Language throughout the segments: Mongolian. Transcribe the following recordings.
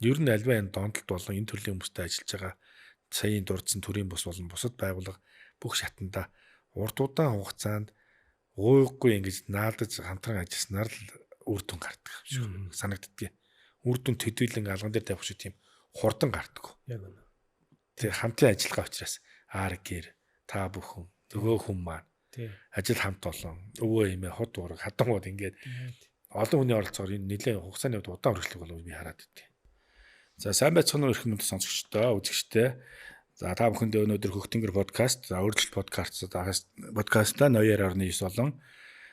Ер нь альва энэ донтолт болон энэ төрлийн хүмүүстэй ажиллаж байгаа саяын дурдсан төрийн бус болон бусад байгууллага бүх шатанда урт удаан хугацаанд уйггүй ингэж наалдаж хамтран ажилласнаар л үр дүн гардаг юм шиг санагддгийг. Үр дүн төдийлөн алган дээр тавих шиг тийм хурдан гардаг. Яг үнэ. Тэг хамтын ажиллагаа учраас ар гэр та бүхэн нөгөө хүн маань ажил хамт олон өвөө эмээ хот уураг хадангууд ингээд олон хүний оролцоогоор энэ нэлээд хугацааны хувьд удаан үргэлжлэх болов би хараад байдیں۔ За сайн байцгаана уу эрхэм мэнд сонсогчдоо, үзэгчдээ. За та бүхэндээ өнөөдөр Хөхтөнгөр подкаст, за өөрчлөлт подкаст, подкастаа 92.9 болон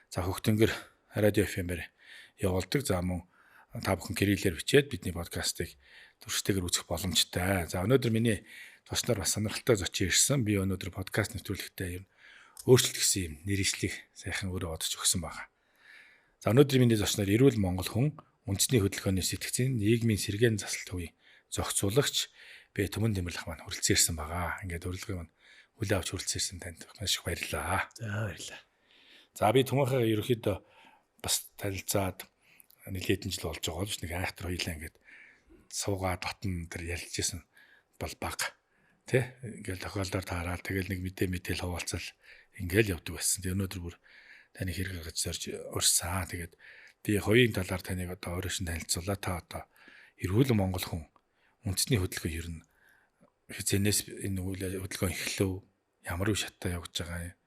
за Хөхтөнгөр радио FM-ээр явуулдаг. За мөн та бүхэн кириллээр бичээд бидний подкастыг туршлагаар үзэх боломжтой. За өнөөдөр миний тушнаар бас сонирхолтой зочин ирсэн. Би өнөөдөр подкаст нэвтрүүлэгтээ ер нь өөрчлөлт гэсэн юм нэршлиг сайхан өөрөө бодож өгсөн байгаа. За өнөөдөр миний зочноор эрүүл Монгол хүн үндэсний хөдөлгөөний сэтгцийн нийгмийн сэргээн засал төвийн зохицуулагч Бэ Түмэн Тэмэрлэх маань хүрэлцэн ирсэн байгаа. Ингээд урилгыг маань хүлээн авч хүрэлцэн ирсэн танд маш их баярлалаа. За баярлалаа. За би Түмэнхээ ерөнхийдөө бас танилцаад нэлээдэн жил болж байгаа л нэг айхтар хоёлаа ингээд суугаа дотн тэр ярилж исэн бол баг тий ингээл тохиолдоор таараад тэгэл нэг мэдээ мэдээл хуваалцал ингээл явдаг байсан. Тэг өнөөдөр бүр таны хэрэг гаргаж зорж урьсан. Тэгээд би хоёрын талаар таныг одоо өөрөөр нь танилцуулаа. Та одоо эрүүл Монгол хүн үндэсний хөдөлгөөн ер нь хизэнээс энэ үйл хөдөлгөөн эхлэв, ямар үе шаттай явагдаж байгаа юм.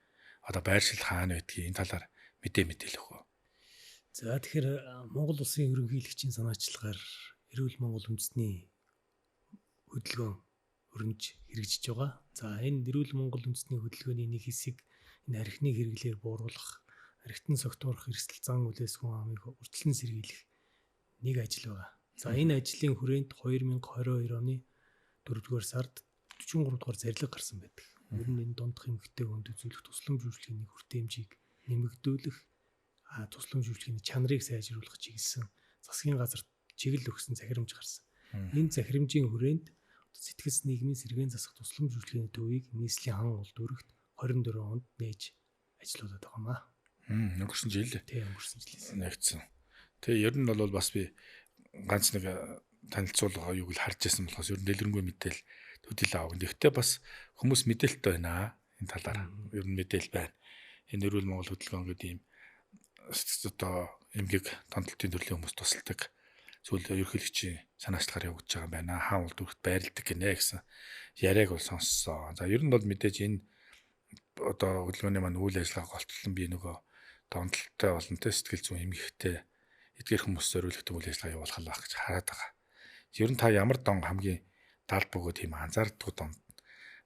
Одоо байршил хаана байдгийг энэ талаар мэдээ мэдээл өгөө. За тэгэхээр Монгол улсын ерөнхийлөгчийн санаачлагаар эрүүл Монгол үндэсний хөдөлгөөн өрнөж хэрэгжиж байгаа. За энэ эрүүл Монгол үндэсний хөдөлгөөний нэг хэсэг энэ архины хэрэглээг бууруулах, архитан согтуурах эрсдэл зан үлээс хүн амыг урьдчилан сэргийлэх нэг ажил байгаа. За энэ ажлын хүрээнд 2022 оны 4-р сард 43 дугаар зарилга гарсан байдаг. Ер нь энэ дундх эмгэгтэй хүнд үзүүлэх тусламж үйлчилгээний хүртээмжийг нэмэгдүүлэх, тусламж үйлчилгээний чанарыг сайжруулах чиглэсэн засгийн газар чиглэл өгсөн захирамж гарсан. Энэ захирамжийн хүрээнд сэтгэц нийгмийн сэргээн засах тусламж үйлчилгээний төвийг нийслэлийн хан улдүүрэгт 24 онд нээж ажиллаулаад байгаа юм аа. Өнгөрсөн жил. Тийм, өнгөрсөн жилээс. Нэгдсэн. Тэгээ ер нь бол бас би ганц нэг танилцуулга юуг л харж байсан болохоос ер нь дэлгэрэнгүй мэдээл төдийлөн авах. Гэхдээ бас хүмүүс мэдээлэлтэй байна энэ талаар. Ер нь мэдээл байна. Энэ эрүүл Монгол хөдөлгөөн гэдэг ийм одоо эмгэг тонтолтын төрлийн хүмүүс тусалдаг зүйл ерөнхийлөгчийн санаачлагаар явагдаж байгаа юм байна. Хаан улдүүрт байрладаг гинэ гэсэн яриаг бол сонссон. За ер нь бол мэдээж энэ одоо хөдөлгөөний маань үйл ажиллагаа голтлон би нөгөө донтолтой болон тэ сэтгэл зүйн эмгэгтэй эдгээр хүмүүс зориулагдсан үйл ажиллагаа явуулах л байх гэж хараад байгаа. Ер нь та ямар дон хамгийн далд бөгөөд тийм анзаарддаг дон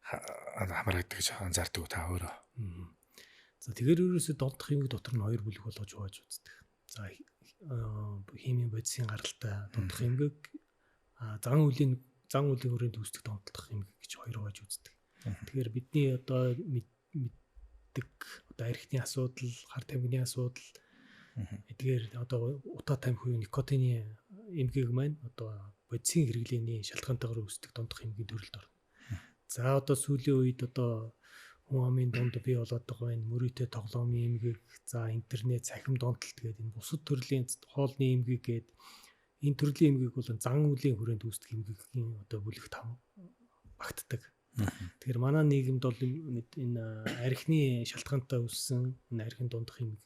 хамаардаг гэж анзаардаг та өөрөө. За тэгэхээр ерөөсөө донтох эмгэг дотор нь хоёр бүлэг болгож хувааж үздэг. За химийн бодисын гаралтай донтох эмгэг, зан үлийн хүрээнд үүсдэг донтолтох эмгэг гэж хоёр хувааж үздэг. Тэгэхээр бидний одоо мэддэг одоо архины асуудал, хар тамхины асуудал, эдгээр одоо утаа тамхи, никотины эмгэг маань одоо бодисын хэрэглээний шалтгаантайгаар үүсдэг донтох эмгэгийн төрөлд орно. За одоо сүүлийн үед одоо хүн амын дунд бий болоод байгаа энэ мөрийтэй тоглоомын эмгэг, за интернет цахим донтолт гэдэг энэ бусад төрлийн хоолны эмгэг гэдэг энэ төрлийн эмгэг бол зан үлийн хүрээнд үүсдэг эмгэгийн одоо бүлэгт багтдаг. Тэгэхээр манай нийгэмд бол энэ архины шалтгаантай үүссэн энэ архин дундах эмгэг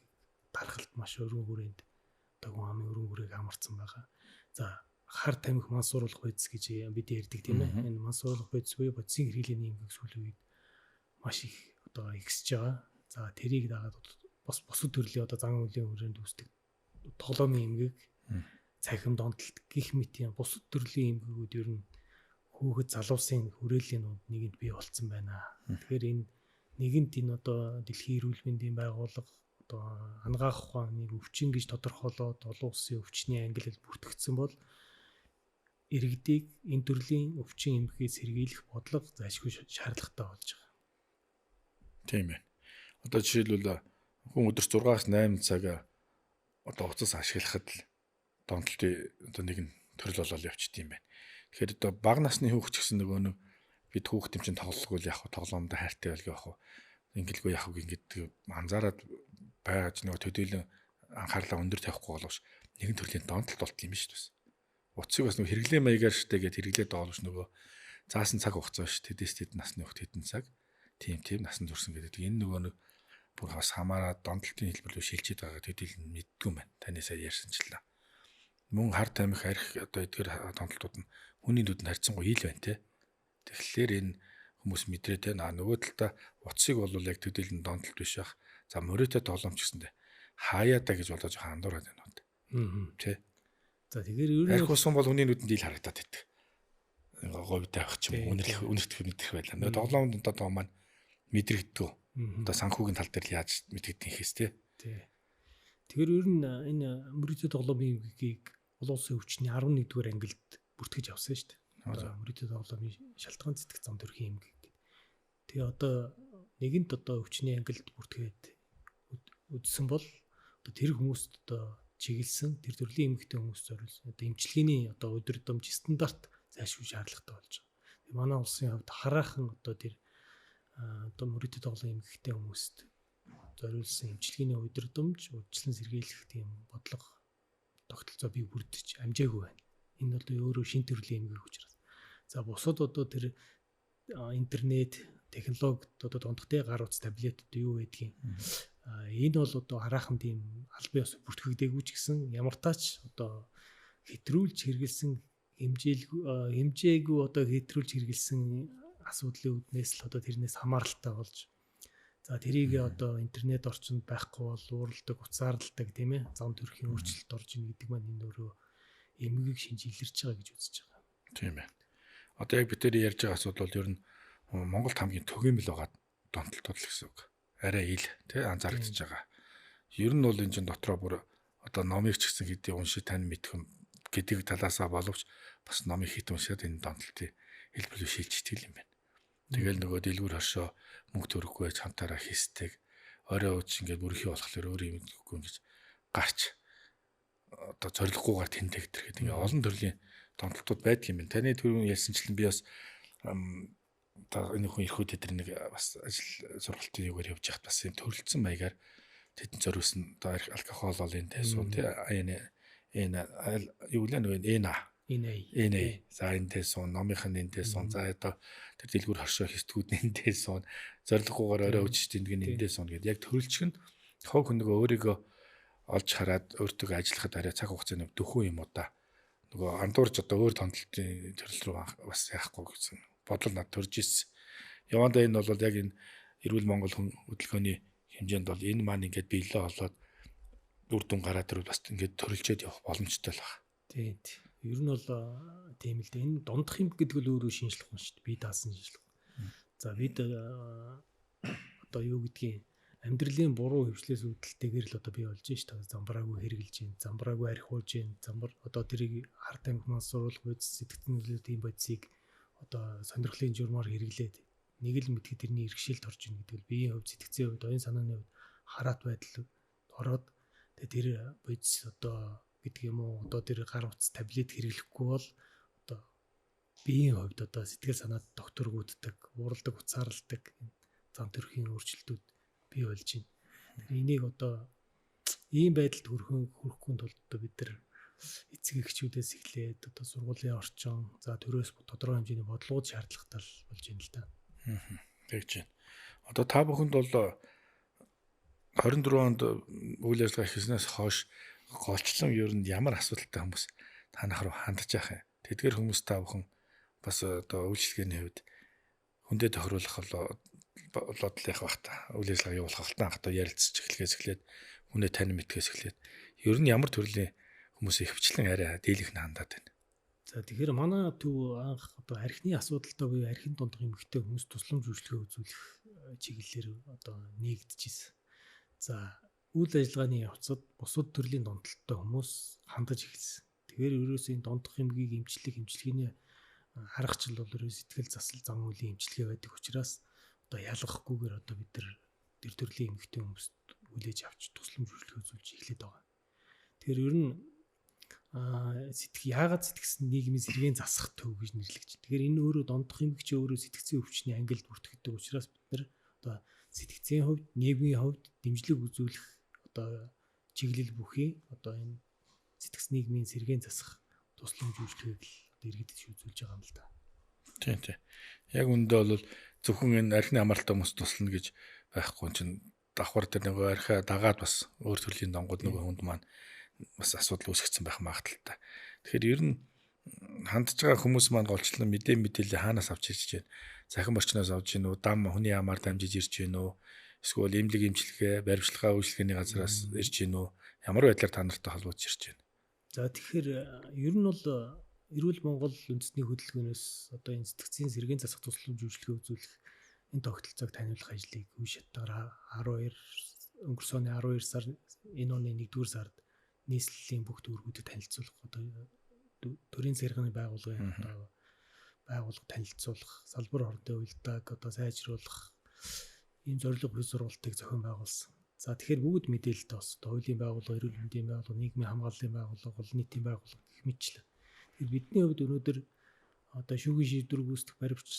дархалт маш өргөн хүрээнд одоо хүн амын өргөн хүрээг хамарсан байгаа. За хар тамхи мансууруулах бодис гэж бид ярьдаг тийм ээ. Энэ мансууруулах бодис буюу бодисын хэрэглээний эмгэг сүүлийн үед маш их одоо ихсэж байгаа. За тэрийг дагаад бас бусад төрлийн одоо зан үлийн хүрээнд үүсдэг тоглоомын эмгэг, цахим донтолт гих мэт юм бусад төрлийн эмгэгүүд ер нь хүүхэд залуусын хүрээллийн дунд нэгэнд бий болцсон байна. Тэгэхээр энэ нэгэнт энэ одоо дэлхийн эрүүл мэндийн байгууллага одоо анагаах ухааныг өвчин гэж тодорхойлоод олон улсын өвчний ангилал бүртгэгдсэн бол иргэдийг энэ төрлийн өвчин эмгэгээс сэргийлэх бодлого зайлшгүй шаардлагатай болж байгаа. Тийм байна. Одоо жишээлбэл хүн өдөрт 6-аас 8 цаг одоо утас ашиглахад л донтолтын одоо нэг нь төрөл болол явчихд юм байна. Тэгэхээр одоо бага насны хүүхд ч гэсэн нөгөө нэг бид хүүхд юм чинь тоглолгүй л яах вэ? Тоглоомдоо хайртай байлгүй яах вэ? Ингэлгүй яах вэ гэдэг анзаараад байгаж нөгөө төдийлөн анхаарлаа өндөр тавихгүй боловч нэгэн төрлийн донтолт болт юм шүү дээ. Утсыг бас нөгөө хэрэглээ маягаар штэ гэд хэрэглээд байгаа боловч нөгөө заасан цаг хугацаа ш тэдэс тэд насны хүүхд хэдэн цаг тийм насан турсан гэдэг. Энэ нөгөө нэг бүр бас хамаараа донтолтын хэлбэр рүү шилжиж байгаа төдийл нь мэддгүй юм байна. Таны сая ярьсанчлаа. Мөн хар тамхи, арх одоо эдгээр донтолтууд нь хүний нүдэнд харьцангуй ил байна те. Тэгэхээр энэ хүмүүс мэдрээ те. Нөгөө талдаа утсыг бол яг төдийл нь донтолт биш байх. За мөрөөдөө тоглоомч гэсэндээ хаяада гэж болоо жоохон андуураад байна уу. Тэ. За тэгэхээр ер нь арх усан бол хүний нүдэнд ил харагдаад байдаг. Говь тавих ч юм уу үнэртэх мэдрэх байлаа. Нөгөө тоглоомд одоо маань мэдрэгддэг. Одоо санхүүгийн тал дээр л яаж мэдэгдэх юм хэс те. Тий. Тэгэхээр ер нь энэ мөрөөдөө тоглоомын эмгэгийг олон улсын өвчний 11-р ангилд бүртгэж авсан шүү дээ. Одоо мөрөөдөө тоглоомын шалтгаан сэтгэх зам төрхийн эмгэг гэдэг. Тэгээ одоо нэгэнт одоо өвчний ангилд бүртгээд үзсэн бол одоо тэр хүмүүст одоо чиглэсэн тэр төрлийн эмгэгтэй хүмүүс зориулсан одоо эмчилгээний одоо удирдамж стандарт зайлшгүй шаардлагатай болж байгаа. Тэгээ манай улсын хувьд хараахан одоо тэр одоо мөрөөдөө тоглоом эмгэгтэй хүмүүст зориулсан эмчилгээний удирдамж, урьдчилан сэргийлэх тийм бодлого тогтолцоо бий бүрдэж амжаагүй байна. Энэ бол өөрөө шин төрлийн эмгэг учраас. За бусад одоо тэр интернет, технологи одоо дундахтай гар утас, таблет одоо юу байдгийг энэ бол одоо хараахан тийм албан ёс бүртгэгдээгүй ч гэсэн ямар тач одоо хэтрүүлж хэрэгэлсэн хэмжээгүй одоо хэтрүүлж хэрэгэлсэн асуудлын үүднээс л одоо тэрнээс хамааралтай болж за тэрийг одоо интернет орчинд байхгүй бол ууралдаг, уцаарладаг тийм ээ зам төрхийн өөрчлөлт орж ийн гэдэг маань энэ өөрөө эмгэгийг шинж илэрч байгаа гэж үзэж байгаа. Тийм ээ. Одоо яг бид тэр ярьж байгаа асуудал бол ер нь Монголд хамгийн төгөөмөл байгаа донтолтууд л гэсэн үг. Арай ил тий анзаарэгдэж байгаа. Ер нь бол энэ чинь дотроо бүр одоо номыг ч гэсэн хэдий уншиж тань мэдэх юм гэдэг талаасаа боловч бас номыг хит уншаад энэ донтолтын хэлбэр рүү шилжчихдэг юм байна. Тэгэл нөгөө дэлгүүр хоршоо мөнгө төрөхгүй байж хамтаараа хийсдэг. Орой ууч ингээд бүрхий болохоор өөр юм өгөхгүй ингэж гарч одоо зориггүйгээр тэндэг гэдэг ингээд олон төрлийн донтолтууд байдаг юм байна. Таны түрүүн ярьсанчлан би бас одоо энэ хүн эрхүүд тэр нэг бас ажил сургалтын югаар явж байхад бас юм төрөлцсөн маягаар тэдэнд зориулсан одоо алкогол бол энэ тэсүү тий энэ юу лээ нөгөө энэ Энэ. За энэ тэсүү номынх нь энэ тэсүү за одоо тэр дэлгүүр хоршоо хийсдгүүд нь энэ тэсүү зориггүйгээр орой өчж тэндэг нь энэ тэсүү гэдэг яг төрөлцөх нь хог нөгөө өөрийгөө олж хараад өөртөө ажиллахад арай цаг хугацааны дөхөн юм уу да. Нөгөө андуурч одоо өөр тонтолтын төрөл рүү бас яахгүй гэсэн бодол над төрж ирсэн. Явандаа энэ бол яг энэ эрүүл Монгол хүн хөдөлгөөний хэмжээнд бол энэ маань ингээд биелээ олоод үр дүн гараад ирвэл бас ингээд төрөлжөөд явах боломжтой л байна. Тийм. Ер нь бол тийм л дээ. Энэ дундах юм гэдэг нь өөрөө шинжлэх ухаан шүү дээ. Би даасан шинжлэх ухаан. За бид одоо юу гэдгийг амьдралын буруу хөвчлээс үүдэлтэйгээр л одоо бий болж ш та замбраагүй хэрэгжилж гин, замбраагүй архиулж гин, замбар одоо тэрийг хар тамхи мансууруулах бодис, сэтгцэн нөлөөт ийм бодисыг одоо сонирхлын журмаар хэрэглээд нэг л мэдхэд тэрний иргэшээлд орж ийн гэдэг нь биеийн хувьд, сэтгцийн хувьд, оюун санааны хувьд хараат байдал ороод тэгээ тэр бодис одоо гэдэг юм уу одоо тэр гар утас таблет хэрэглэхгүй бол одоо биеийн хувьд одоо сэтгэл санаад докторгууддаг, ууралдаг, уцаарладаг зам төрхийн өөрчлөлтүүд бий болж байна. Тэгэхээр энийг одоо ийм байдалд хүрэхгүй тулд одоо бид нар эцэг эхчүүдээс эхлээд одоо сургуулийн орчин, за төрөөс тодорхой хэмжээний бодлогод шаардлагатай болж байна л да. Тэгж байна. Одоо та бүхэнд бол 24 онд үйл ажиллагаа эхэлснээс хойш голчлон ер нь ямар асуудалтай хүмүүс танах руу хандж яах юм. Тэдгэр хүмүүс та бүхэн бас одоо үйлчлэгээний хувьд хүндээ тохируулах болоод л явах бах та. Үйл ажиллагаа явуулах халтан анх одоо ярилцж эхлэхээс эхлээд хүнээ танин мэдхээс эхлээд ер нь ямар төрлийн хүмүүс ихвчлэн арай дийлэх нь хандаад байна. За тэгэхээр манай төв анх одоо архины асуудалтай буюу архин дундах эмэгтэй хүмүүс тусламж үйлчилгээ үзүүлэх чиглэлээр одоо нэгдэжсэн. За үйл ажиллагааны явцад бусад төрлийн донтолттой хүмүүс хандаж эхэлсэн. Тэгэхээр ерөөсөө энэ дондох эмгийг эмчлэх эмчилгээний аргачлал бол ерөө сэтгэл засал зам үлийн эмчилгээ байдаг учраас одоо ялгахгүйгээр одоо бид нар тэр төрлийн эмэгтэй хүмүүст хүлээж авч тусламж үйлчилгээ үзүүлж эхлэх байгаа. Тэгэхээр ер нь яагаад сэтгсэн нийгмийн сэргээн засах төв гэж нэрлэгч. Тэгэхээр энэ өөрөө дондох эмгэгч өөрөө сэтгцийн өвчний ангилд бүртгэдэг учраас бид нар одоо сэтгцийн хувьд, нийгмийн хувьд дэмжлэг үзүүлэх одоо чиглэл бүхий одоо энэ сэтгц нийгмийн сэргээн засах тусламж үйлчилгээг л одоо иргэдэд үзүүлж байгаа юм л да. Тийм тийм. Яг үүндээ бол зөвхөн энэ архины хамааралтай хүмүүс туслана гэж байхгүй чинь давхар тэр нөгөө архиа дагаад бас өөр төрлийн донгууд нөгөө хүнд маань бас асуудал үүсгэсэн байх магадлалтай. Тэгэхээр ер нь хандж байгаа хүмүүс маань голчлон мэдээлэл хаанаас авч ирж байна? Цахим орчноос авч гин үү? Дам хүний амаар дамжиж ирж гин үү? Эсвэл эмнэлэг эмчилгээ, баримтчилгаа үйлчилгээний газараас ирж гин үү? Ямар байдлаар та нартай холбогдож ирж байна? За тэгэхээр ер нь бол Эрүүл Монгол үндэсний хөдөлгөөнөөс одоо энэ сэтгцийн сэргээн засах тусламж үйлчилгээ үзүүлэх энэ тогтолцоог таниулах ажлыг үе шаттайгаар 12 өнгөрсөн оны 12 сар энэ оны 1-р сард нийслэлийн бүх дүүргүүдэд танилцуулах одоо төрийн сэргэний байгууллагын одоо байгууллага танилцуулах, салбар хоорондын уялдааг одоо сайжруулах ийм зорилго бүс сургалтыг зохион байгуулсан. За тэгэхээр бүгд мэдээлэлтэй бас одоо хуулийн байгууллага, эрүүл мэндийн байгууллага, нийгмийн хамгааллын байгууллага, олон нийтийн байгууллага гэх мэтчлэн. Тэгэхээр бидний хувьд өнөөдөр одоо шүүхийн шийдвэр гүйцэтгэх баримтч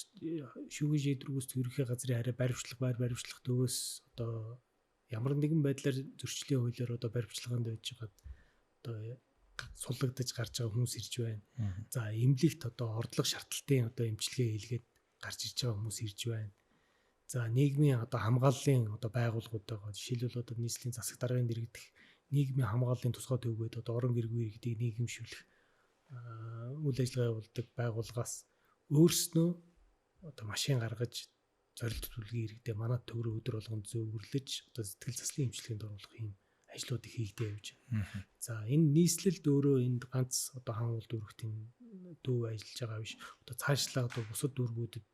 шүүхийн шийдвэр гүйцэтгэх ерөнхий газрын хараа баримтчлах байр баримтчлах төвөөс одоо ямар нэгэн байдлаар зөрчлийн хуулиар одоо баримтчилгаанд байж байгаад одоо суллагдаж гарч байгаа хүмүүс ирж байна. За эмнэлэгт одоо ордлого шартлалтын одоо эмчилгээ хийлгээд гарч ирж байгаа хүмүүс ирж байна. За нийгмийн одоо хамгааллын одоо байгууллагууд байгаа. Жишээлбэл одоо нийслэлийн засаг даргын дэргэдэх нийгмийн хамгааллын тусгай төвгүүд одоо орон гэргүй иргэдийг нийгэмшүүлэх үйл ажиллагаа явуулдаг байгууллагаас өөрснөө одоо машин гаргаж зорилт төлөвлөгийн иргэдээ манай төв рүү өдөр болгон зөөвөрлөж одоо сэтгэл заслын эмчилгээнд оруулах юм ажлуудыг хийгдээ явж байна. За энэ нийслэлд өөрөө энд ганц одоо хаан уул дүүрэгт энэ төв ажиллаж байгаа биш. Одоо цаашлаа одоо бусад дүүргүүдэд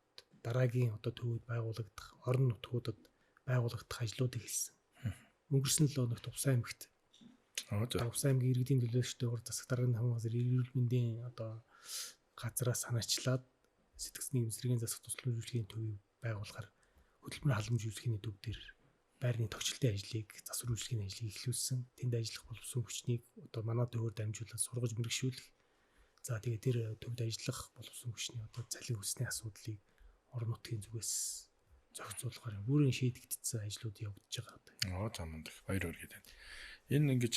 дараагийн одоо төвүүд байгуулагдах, орон нутгуудад байгуулагдах ажлуудыг хийсэн. Өнгөрсөн 7 хоногт Увс аймагт Увс аймгийн иргэдийн төлөөлөгчтэй ур засаг даргын хамгаалал газар эрүүл мэндийн одоо газраас санаачлаад сэтгцний эсрэгийн засах тусламж үйлчилгээний төвийг байгуулахаар хөдөлмөр халамж үйлчилгээний төв дээр байрны тогтчлтын ажлыг, засвар үйлчилгээний ажлыг эхлүүлсэн. Тэнд ажиллах боловсон хүчнийг одоо манай төвөөр дамжуулаад сургаж мэрэгшүүлэх. За тэгээ тэр төвд ажиллах боловсон хүчний одоо цалин хүсний асуудлыг орон нутгийн зүгээс зохицуулахаар бүрэн шийдэгдсэн ажлууд явагдаж байгаа. За мундаг. Баяр хүргэе танд. Энэ ингэж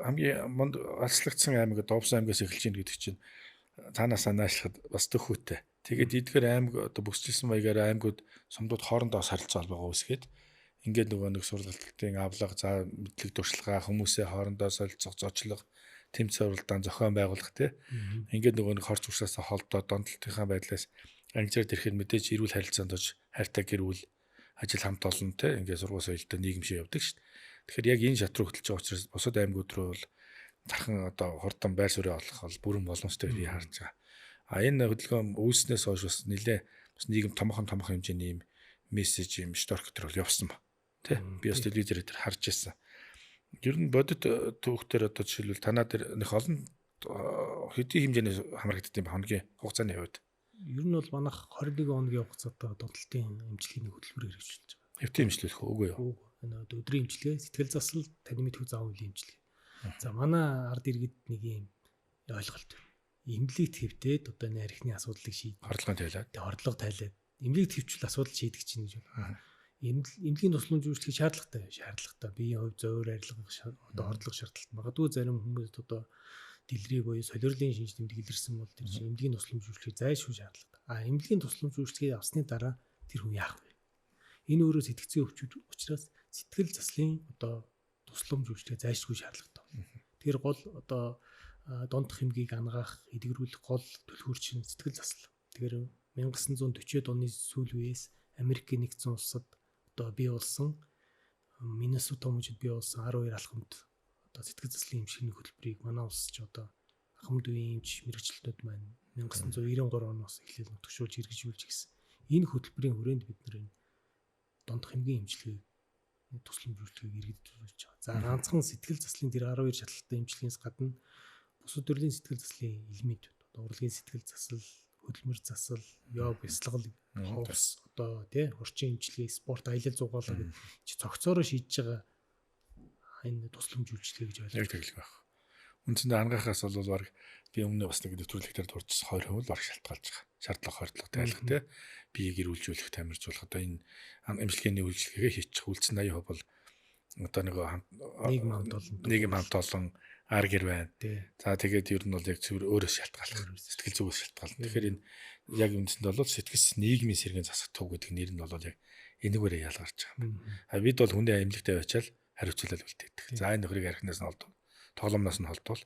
хамгийн монд алслагдсан аймаг Довс аймгаас эхэлж гин гэдэг чинь цаанаасаа наашлахад бас төхөөтэй. Тэгээд эдгээр аймаг одоо бүсчилсэн маягаар аймагуд сумдууд хоорондоо бас харилцаа холбоогоо үүсгээд ингээд нөгөө нэг сургалтын авлага, за мэдлэг туршлагаа хүмүүсээ хоорондоо солилцох, зочлох, тэмцээн уралдаан зохион байгуулах тий. Ингээд нөгөө нэг хорч урсаасаа холдоо донтолтынхаа байдлаас ангижраад ирэхэд мэдээж эрүүл харилцаанд орж хайртай гэр бүл ажил хамт олон тий. Ингээд сургууль соёлтой нийгэм шиг явдаг шүү дээ. Тэгэхээр яг энэ шат руу хөтлөж байгаа учраас бусад аймагуд руу бол тархан одоо хурдан байр суурь олох бол бүрэн боломжтой би харж байгаа. А энэ хөдөлгөөн үүснээс хойш бас нэлээ бас нийгэм томоохон хэмжээний юм мессеж юм шторк төр бол явсан ба. Тэ би бас телевизээр тэр харж ирсэн. Ер нь бодит түүхтэр одоо жишээлбэл танаа дээр нэх олон хэдийн хэмжээний хамрагддаг юм хоногийн хугацааны хувьд. Ер нь бол манайх 21 хоногийн хугацаатай донтолтын эмчилгээний хөтөлбөр хэрэгжүүлж байгаа. Хэвтийн эмчилгээ үгүй юу? Үгүй. Энэ өдрийн эмчилгээ, сэтгэл засал, таны мэдхүй зан үйлийн эмчилгээ. За манай ард иргэд нэг юм ойлголт. Эмнэлэгт хэвтээд одоо энэ архины асуудлыг шийд. Хордлогоо тайлаад. Тэг хордлого тайлаад. Эмнэлэгт хэвчвэл асуудал шийдэх чинь гэж байна. Эмнэлгийн тусламж үйлчлэгийг шаардлагатай. Шаардлагатай. Биеийн хувь зөөр арилгах одоо хордлого шаардлагатай. Магадгүй зарим хүмүүс одоо дэлрий буюу солиорлын шинж тэмдэг илэрсэн бол тэр чинь эмнэлгийн тусламж үйлчлэгийг зайлшгүй шаардлагатай. А эмнэлгийн тусламж үйлчлэгийг авсны дараа тэр хүн яах вэ? Энэ өөрөө сэтгцийн өвчин учраас сэтгэл заслын одоо тусламж үйлчлэгээ зайлшгүй шаардлагатай. Тэгэхээр гол одоо донтох хэмгийг ангаах, эдгэрүүлэх гол түлхүүр чинь сэтгэл засал. Тэгэхээр 1940-од оны сүүл үеэс Америкийн нэгдсэн улсад одоо бий болсон Миннесота мужид бий болсон 12 алхамд одоо сэтгэл заслын эмчилгээний хөтөлбөрийг манай улс ч одоо ахмад үеийн эмч мэргэжилтнүүд маань 1993 оноос эхлээл нутагшуулж хэрэгжүүлж гисэн. Энэ хөтөлбөрийн хүрээнд бид нар энэ донтох хэмгийн эмчилгээг тусламж үйлчлэгийг иргэдэд үзүүлж байгаа. За ганцхан сэтгэл заслын тэр 12 шатлалтай эмчилгээнээс гадна бусад төрлийн сэтгэл заслын элементүүд одоо урлагийн сэтгэл засал, хөдөлмөр засал, йог, бясалгал, ховс одоо тий орчин эмчилгээ, спорт, аялал зугаалга гэж цогцоороо шийдэж байгаа энэ тусламж үйлчлэгээ гэж ойлгож. Яг тэглэх байх. Үндсэндээ ангаахаас бол баг би өмнө бас нэг нэвтрүүлэгтэр дурдсан 20% л баг шалтгаалж байгаа. Шаардлага хордлого тайлах тий биеийг эрүүлжүүлэх, тамиржуулах одоо энэ эмчилгээний үйлчилгээгээ хийчих. Үлдсэн 80% бол одоо нөгөө нийгэм хамт олон Ар гэр байна. За тэгээд ер нь бол яг цэвэр өөрөөс шалтгааллах. Сэтгэл зүгээс шалтгаална. Тэгэхээр энэ яг үндсэнд бол сэтгэл нийгмийн сэргээн засах төв гэдэг нэр нь бол яг энэгээрээ ялгарч байгаа юм байна. А бид бол хүний эмнэлэгтэй байчаал хариуцуулал үлдээдэг. За энэ нөхрийг архинаас нь олдвол, тоглоомноос нь холдвол,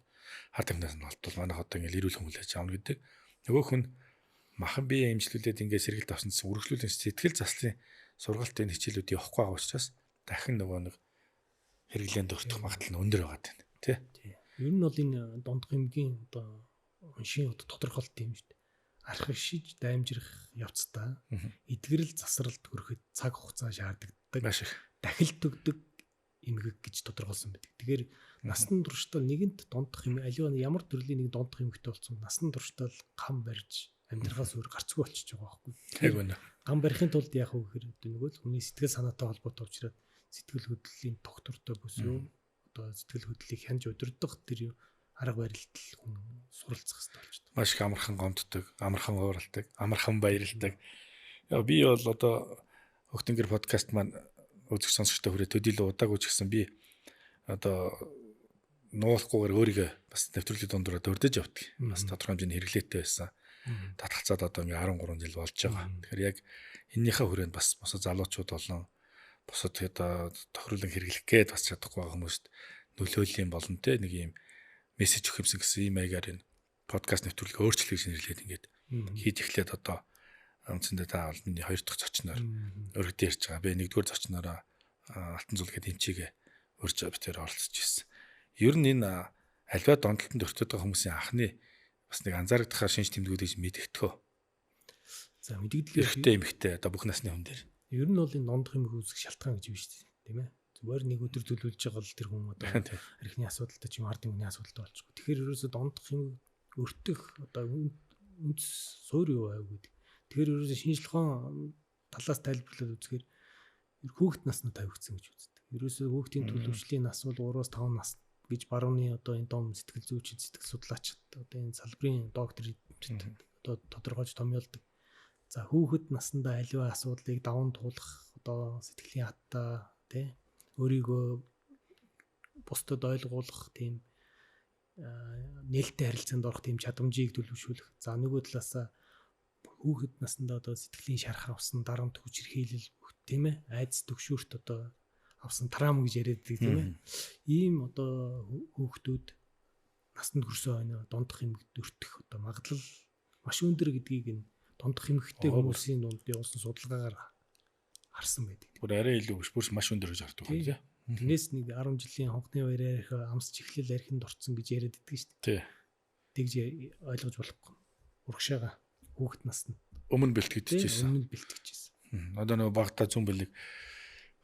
хар тамхинаас нь холдвол манайх одоо ингээл эрүүл хүмүүлээж авна гэдэг. Нөгөөх нь махан бие эмчлүүлээд ингээд сэргэлт авсан чинь үргэлжлүүлэн сэтгэл заслын сургалтын хичээлүүд явахгүй байгаа учраас дахин нөгөө нэг хэрэглээнд өртөх магадлал нь өндөр байгаа юм тий. Ер нь бол энэ дундх эмгийн одоо уншийн одоо тодорхойлт юм шүү дээ. Архаг шиж даймжирах явцдаа эдгэрэл засралд хүрэхэд цаг хугацаа шаардлагатай. Маш их. Дахилт өгдөг эмгэг гэж тодорхойлсон байдаг. Тэгэхээр насан туршдаа нэгэнт дундх юм аливаа ямар төрлийн нэг дундх эмгэгтэй болсон насан туршдаа гам барьж амьдрахаас өөр гарцгүй болчихж байгаа байхгүй. Яг үнэ. Гам барихын тулд яах вэ гэхээр одоо нөгөө л хүний сэтгэл санаатай холбоотой учраас сэтгэл хөдлөлийн тогтвортой бүс юу одоо сэтгэл хөдлөлийг хянаж удирдах тэр арга барилд хүн суралцах хэрэгтэй болж байна. Маш их амархан гомддог, амархан ууралдаг, амархан баярлдаг. Яг би бол одоо Хөгтөнгөр подкаст маань үзэх сонсогчтой хүрээ төдийлөн удаагүй ч гэсэн би одоо нуулахгүйгээр өөрийгөө бас нэвтрүүлгийн дундуур дөрдөж явдаг. Бас тодорхой хэмжээний хэрэглээтэй байсан. Татгалцаад одоо ингээ 13 жил болж байгаа. Тэгэхээр яг энэнийхээ хүрээнд бас бусад залуучууд болон бусад одоо тохируулан хэрэглэх гээд бас чадахгүй байгаа хүмүүст нөлөөллийн болон те нэг юм мессеж өгөх юмсан гэсэн ийм маягаар энэ подкаст нэвтрүүлгийг өөрчлөе гэж нэрлээд ингээд хийж эхлээд одоо үндсэндээ та бол миний хоёр дахь зочноор өргөдөө ярьж байгаа. Би нэгдүгээр зочноороо Алтан зул гэдэг эмчигээ урьж битээр оролцож ирсэн. Ер нь энэ альва донтолтонд өртөд байгаа хүмүүсийн анхны бас нэг анзаарагдахаар шинж тэмдгүүд гэж мэдэгдэхөө. За мэдэгдэл эрэгтэй эмэгтэй одоо бүх насны хүн дээр. Ер нь бол энэ дундх эмэг үүсэх шалтгаан гэж биш үү, тийм ээ. Зүгээр нэг өдөр төлөвлөж байгаа л тэр хүн одоо архины асуудалтай ч юм ард түмний асуудалтай болчихгүй. Тэгэхээр ерөөсөө дундх эмэг өртөх одоо үндэс суур юу байв гэдэг. Тэгэхээр ерөөсөө шинжлэх ухаан талаас тайлбарлаад үзэхээр хүүхэд насны тавигдсан гэж үздэг. Ерөөсөө хүүхдийн төлөвшлийн нас бол 3-5 нас гэж барууны одоо энэ дом сэтгэл зүйчид, сэтгэл судлаачид одоо энэ салбарын доктор одоо тодорхойлж томьёолдог. За хүүхэд насндаа аливаа асуудлыг даван туулах одоо сэтгэлийн хатаа тий өөрийгөө бусдад ойлгуулах тийм нээлттэй харилцаанд орох тийм чадамжийг төлөвшүүлэх. За нөгөө талаасаа хүүхэд насндаа одоо сэтгэлийн шарх авсан дарамт хүчирхийлэл тийм ээ айдас төгшөөрт одоо авсан травм гэж яриад байдаг тийм ээ. Ийм одоо хүүхдүүд насанд хүрсэн хойно дундх эмгэгт өртөх одоо магадлал маш өндөр гэдгийг энэ дундх эмгэгтэй хүмүүсийн дунд явуулсан судалгаагаар харсан байдаг. Бүр арай илүү биш, бүр маш өндөр гэж хардаг юм тий. Тэрнээс нэг 10 жилийн хонхны баяраар их амсч эхлэл архинд орцсон гэж яриад байдаг шүү дээ. Тий. Тэгж ойлгож болохгүй. Урагшаага хүүхэд наснд өмнө бэлтгэжсэн. Өмнө бэлтгэжсэн. Одоо нөгөө багтаа зүүн бэлэг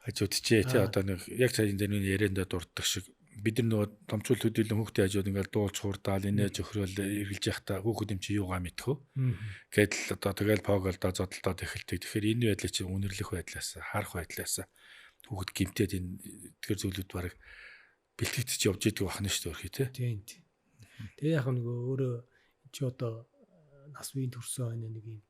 хажуудчээ тий одоо нэг яг сая энэ миний яриандаа дурддаг шиг бид нар нөгөө томчул төдийлөн хүүхдийн хажууд ингээл дуулж хурдаал инээж өхрөөл эргэлж явахдаа хүүхэд юм чи юугаа мэдхөө гэдэл одоо тэгэл поголдоо зодолдоод эхэлдэг. Тэгэхээр энэ байдлыг чи үнэрлэх байдлаас харах байдлаас хүүхэд гимтээд энэ эдгэр зүйлүүд бараг бэлтгэгдэж явж идэг бахна шүү дээ өрхий тий. Тийм тийм. Тэгээ яг нөгөө өөрөө чи одоо нас үеийн төрсөн хойно нэг юм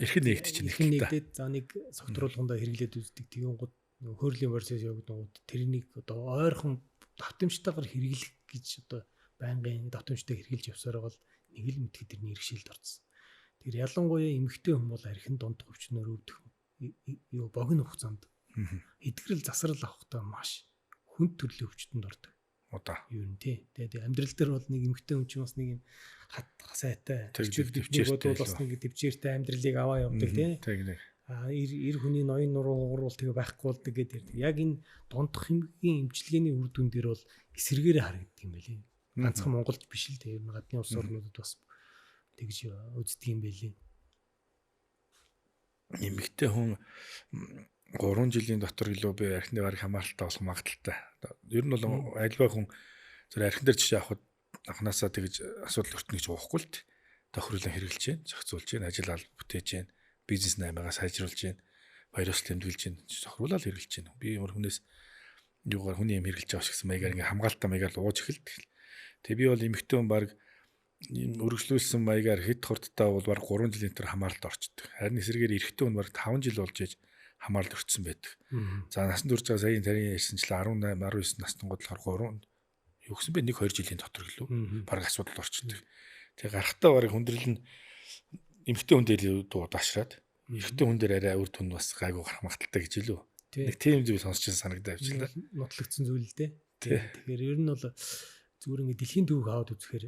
эрхэн нэгдэж эрхэн нэгдээд за нэг согтруулгандаа хэрэглээд үздэг. Тэгэн гот хөөрлийн процесс явагдангууд тэрнийг одоо ойрхон давтамжтайгаар хэрэглэх гэж одоо байнгын давтамжтай хэрэглэж явсаар бол нэг л мэдхэд тэрний иргэшилд орсон. Тэгэхээр ялангуяа эмэгтэй хүн бол архин дунд өвчнөр өвдөх юу богино хугацаанд эдгэрэл засрал авахдаа маш хүнд төрлийн өвчтөнд ордог. Удаа. Юу юм тий. Тэгээд амьдрал дээр бол нэг эмэгтэй хүн чинь бас нэг юм хат сайтай төвчээртэй бас нэг төвчээртэй амьдралыг аваа явдаг тий. Тэг. А эр хүний ноён нуруу уурвал тэгээ байхгүй болдог гэдэг. Яг энэ дундх эмгэгийн эмчилгээний үр дүн дээр бол эсэргээрээ харагддаг юм байлээ. Ганцхан Монголд биш л дээ. Ер нь гадны улс орнуудад бас тэгж үздэг юм байлээ. Эмэгтэй хүн 3 жилийн дотор илүү би архины барыг хамааралтай болох магадлалтай. Ер нь бол альва хүн зөв архин дээр жишээ авахд анханасаа тэгж асуудал өртнө гэж уухгүй л дээ. Тохируулан хэрэглэж байна, зохицуулж байна, ажил алба бүтээж байна, бизнес наймаагаа сайжруулж байна, вирус тэмдэглэж байна, зохируулаад хэрэглэж байна. Би ямар хүнээс юугаар хүний юм хэрэглэж байгаа гэсэн маягаар ингээ хамгаалалтаа маягаар л ууж эхэлдэг. Тэгээ би бол эмэгтэй хүн баг өргөжлүүлсэн маягаар хэд хурдтай бол баг 3 жилийн дотор хамааралд орчдөг. Харин эсрэгээр эрэгтэй хүн баг 5 жил болж ээж хамааралд өртсөн байдаг. За насанд хүрж байгаа саяын тарийн ярьсанчлаа 18, 19 настангууд болохоор 3 Юу гэсэн бэ? 1-2 жилийн дотор гэлүү. Бараг асуудал орчдөг. Тэгээ гарахтаа бараг хүндрэл нь эмэгтэй хүн дээр удаашраад эрэгтэй хүн дээр арай үр дүн бас гайгүй гарах магадaltaй гэж илүү. Нэг тийм зүйл сонсч санагдаа явчихлаа. Нотлогдсон зүйл л дээ. Тэгэхээр ер нь бол зүгээр ингээ дэлхийн төвөг аваад үзэхээр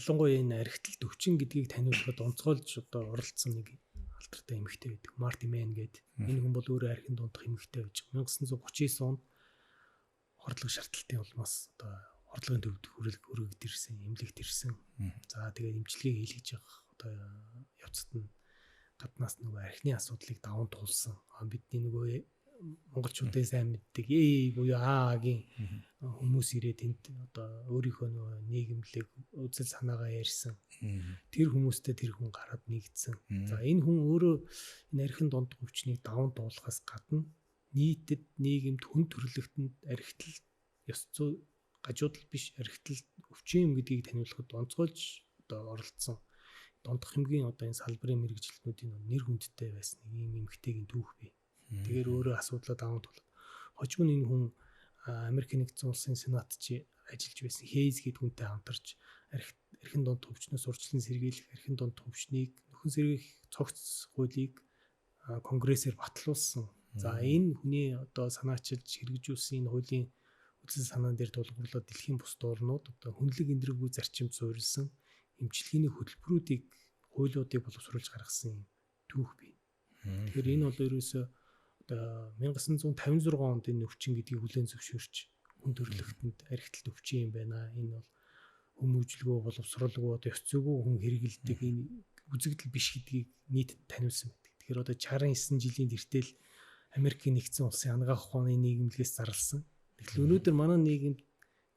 ялангуяа энэ архитл төвчин гэдгийг таниулахад онцгойлж одоо оролцсон нэг алдартай эмэгтэй байдаг. Марти Мэн гэдэг. Энэ хүн бол өөрөө архин дундах эмэгтэй байж 1939 онд хордлого шартлалтын улмаас одоо хордлогын төвд хүрэгд ирсэн, эмнэлэгт ирсэн. За тэгээд эмчилгээг хийлгэж явах одоо явцад нь гаднаас нөгөө архины асуудлыг даван туулсан. Бидний нөгөө монголчуудын сайн мэддэг буюу аагийн хүмүүс ирээд тэнд одоо өөрийнхөө нөгөө нийгэмлэг үзэл санаагаа ярьсан. Тэр хүмүүстэй тэр хүн гараад нэгдсэн. За энэ хүн өөрөө энэ архин дунд өвчнийг даван туулахаас гадна нийтэд нийгэмд хүн төрөлхтөнд архитл ёс зүй гажуудал биш архитл өвчин юм гэдгийг таниулахад онцгойлж одоо оролцсон. Дундах хэмгийн одоо энэ салбарын мэргэжилтнүүдийн нэр хүндтэй байсан нэг ийм эмэгтэйгийн түүх бий. Тэгэхээр өөрөө асуудлаа даван туулаад хожим нь энэ хүн Америк нэгдсэн улсын сенат чи ажиллаж байсан Хейз гэдэг хүнтэй хамтарч архин дунд төвчнөөс урьдчилан сэргийлэх архин дунд төвчнийг нөхөн сэргийлэх цогц хуулийг конгрессээр батлуулсан. За энэ хүний одоо санаачилж хэрэгжүүлсэн энэ хуулийн үзэл санаан дээр тулгуурлаад дэлхийн бусд орнууд одоо хүнлэг эндрэггүй зарчимд суурилсан эмчилгээний хөтөлбөрүүдийг хуулиудыг боловсруулж гаргасан юм түүх бий. Тэгэхээр энэ бол ерөөсөө одоо 1956 онд энэ өвчин гэдгийг хүлээн зөвшөөрч хүн төрөлхтөнд архитл өвчин юм байна. Энэ бол хүмүүжлгүй боловсролгүй одоо ёс зүйгүй хүн хэрэгэлдэг энэ үзэгдэл биш гэдгийг нийтэд таниулсан байдаг. Тэгэхээр одоо 69 жилийн тэртэл Америкийн нэгдсэн улсын анагаах ухааны нийгэмлэгээс зарласан. Тэгэхээр өнөөдөр манай нийгэмд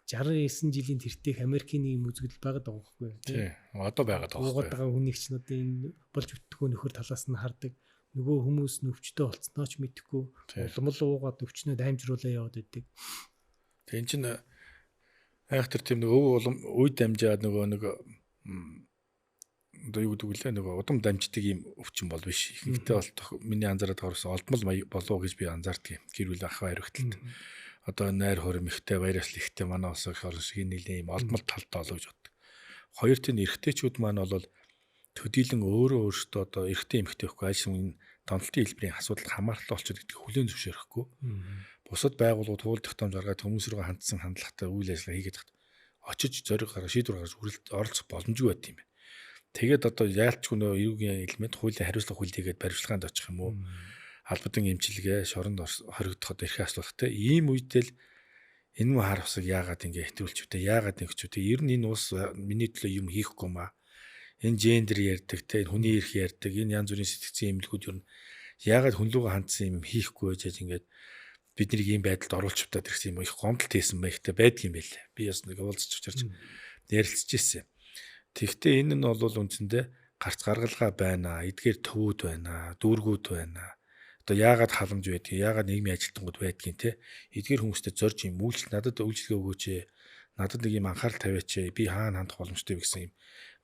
69 жилийн тэртех Америкийн нийгэм үзэгдэл байгаад байгаа байхгүй юу? Тий. Одоо байгаад байгаа байхгүй юу? Уугаад байгаа хүнийг ч одоо энэ болж бүтдэггүй нөхөр талаас нь хардаг. Нөгөө хүмүүс нөвчтэй болцсноо ч мэдэхгүй улам л уугаад өвчнөө даймжруулаа яваад идэг. Тэг эн чинь айхтар тийм нэг өв улам үе дамжаад нөгөө нэг одоо юу гэдэг вүлээ нөгөө удам дамждаг юм өвчин бол биш. Ихэнхдээ бол миний анзаараад байгаа бас олдмол болов гэж би анзаардаг юм. Гэр бүл ах хариутлалт. Одоо найр хурим ихтэй, баяр ёслол ихтэй манай улс их орон шиг нийлэн юм олдмол талтай болов гэж боддог. Хоёр тийм эрэгтэйчүүд маань бол төдийлөн өөрөө өөрсдөө одоо эрэгтэй эмэгтэй байхгүй аль шин энэ донтолтын хэлбэрийн асуудал хамааралтай болчиход гэдгийг хүлээн зөвшөөрөхгүй. Бусад байгууллагууд хууль тогтоомж гаргаад хүмүүс рүү хандсан хандлагатай үйл ажиллагаа хийгээд тахад очиж зориг гаргаж шийдвэр гаргаж оролцох боломжгүй байт юм байна. Тэгээд одоо яалтчгүй нөө эрүүгийн элемент хуулийн хариуцлага хүлээгээд баримтлагаанд очих юм уу? Албадан эмчилгээ шоронд хоригдох одоо эрхийн асуудалтай. Ийм үедээ л энэ мөн хар усыг яагаад ингэ хэтрүүлчихвэ? Яагаад ингэч вэ? Ер нь энэ улс миний төлөө юм хийхгүй маа. Энэ гендер ярьдаг те, энэ хүний эрх ярьдаг, энэ янз бүрийн сэтгцийн эмнэлгүүд ер нь яагаад хүн лүүгээ хандсан юм хийхгүй байж ингээд бид нарыг ийм байдалд оруулчихвтаа тэрхсэн юм их гомдол хийсэн маягтай байдгийн байлээ. Би бас нэг уулзч учирч ярилцж ирсэн. Тэгэхдээ энэ нь бол үндсэндээ гарц гаргалгаа байна, эдгээр төвүүд байна, дүүргүүд байна. Одоо яагаад халамж байдгийг, яагаад нийгмийн ажилтнууд байдгийг те. Эдгээр хүмүүстэй зорж юм үйлчлэл надад үйлчлэгээ өгөөч, надад нэг юм анхаарал тавиач, би хаана хандах боломжтой вэ гэсэн юм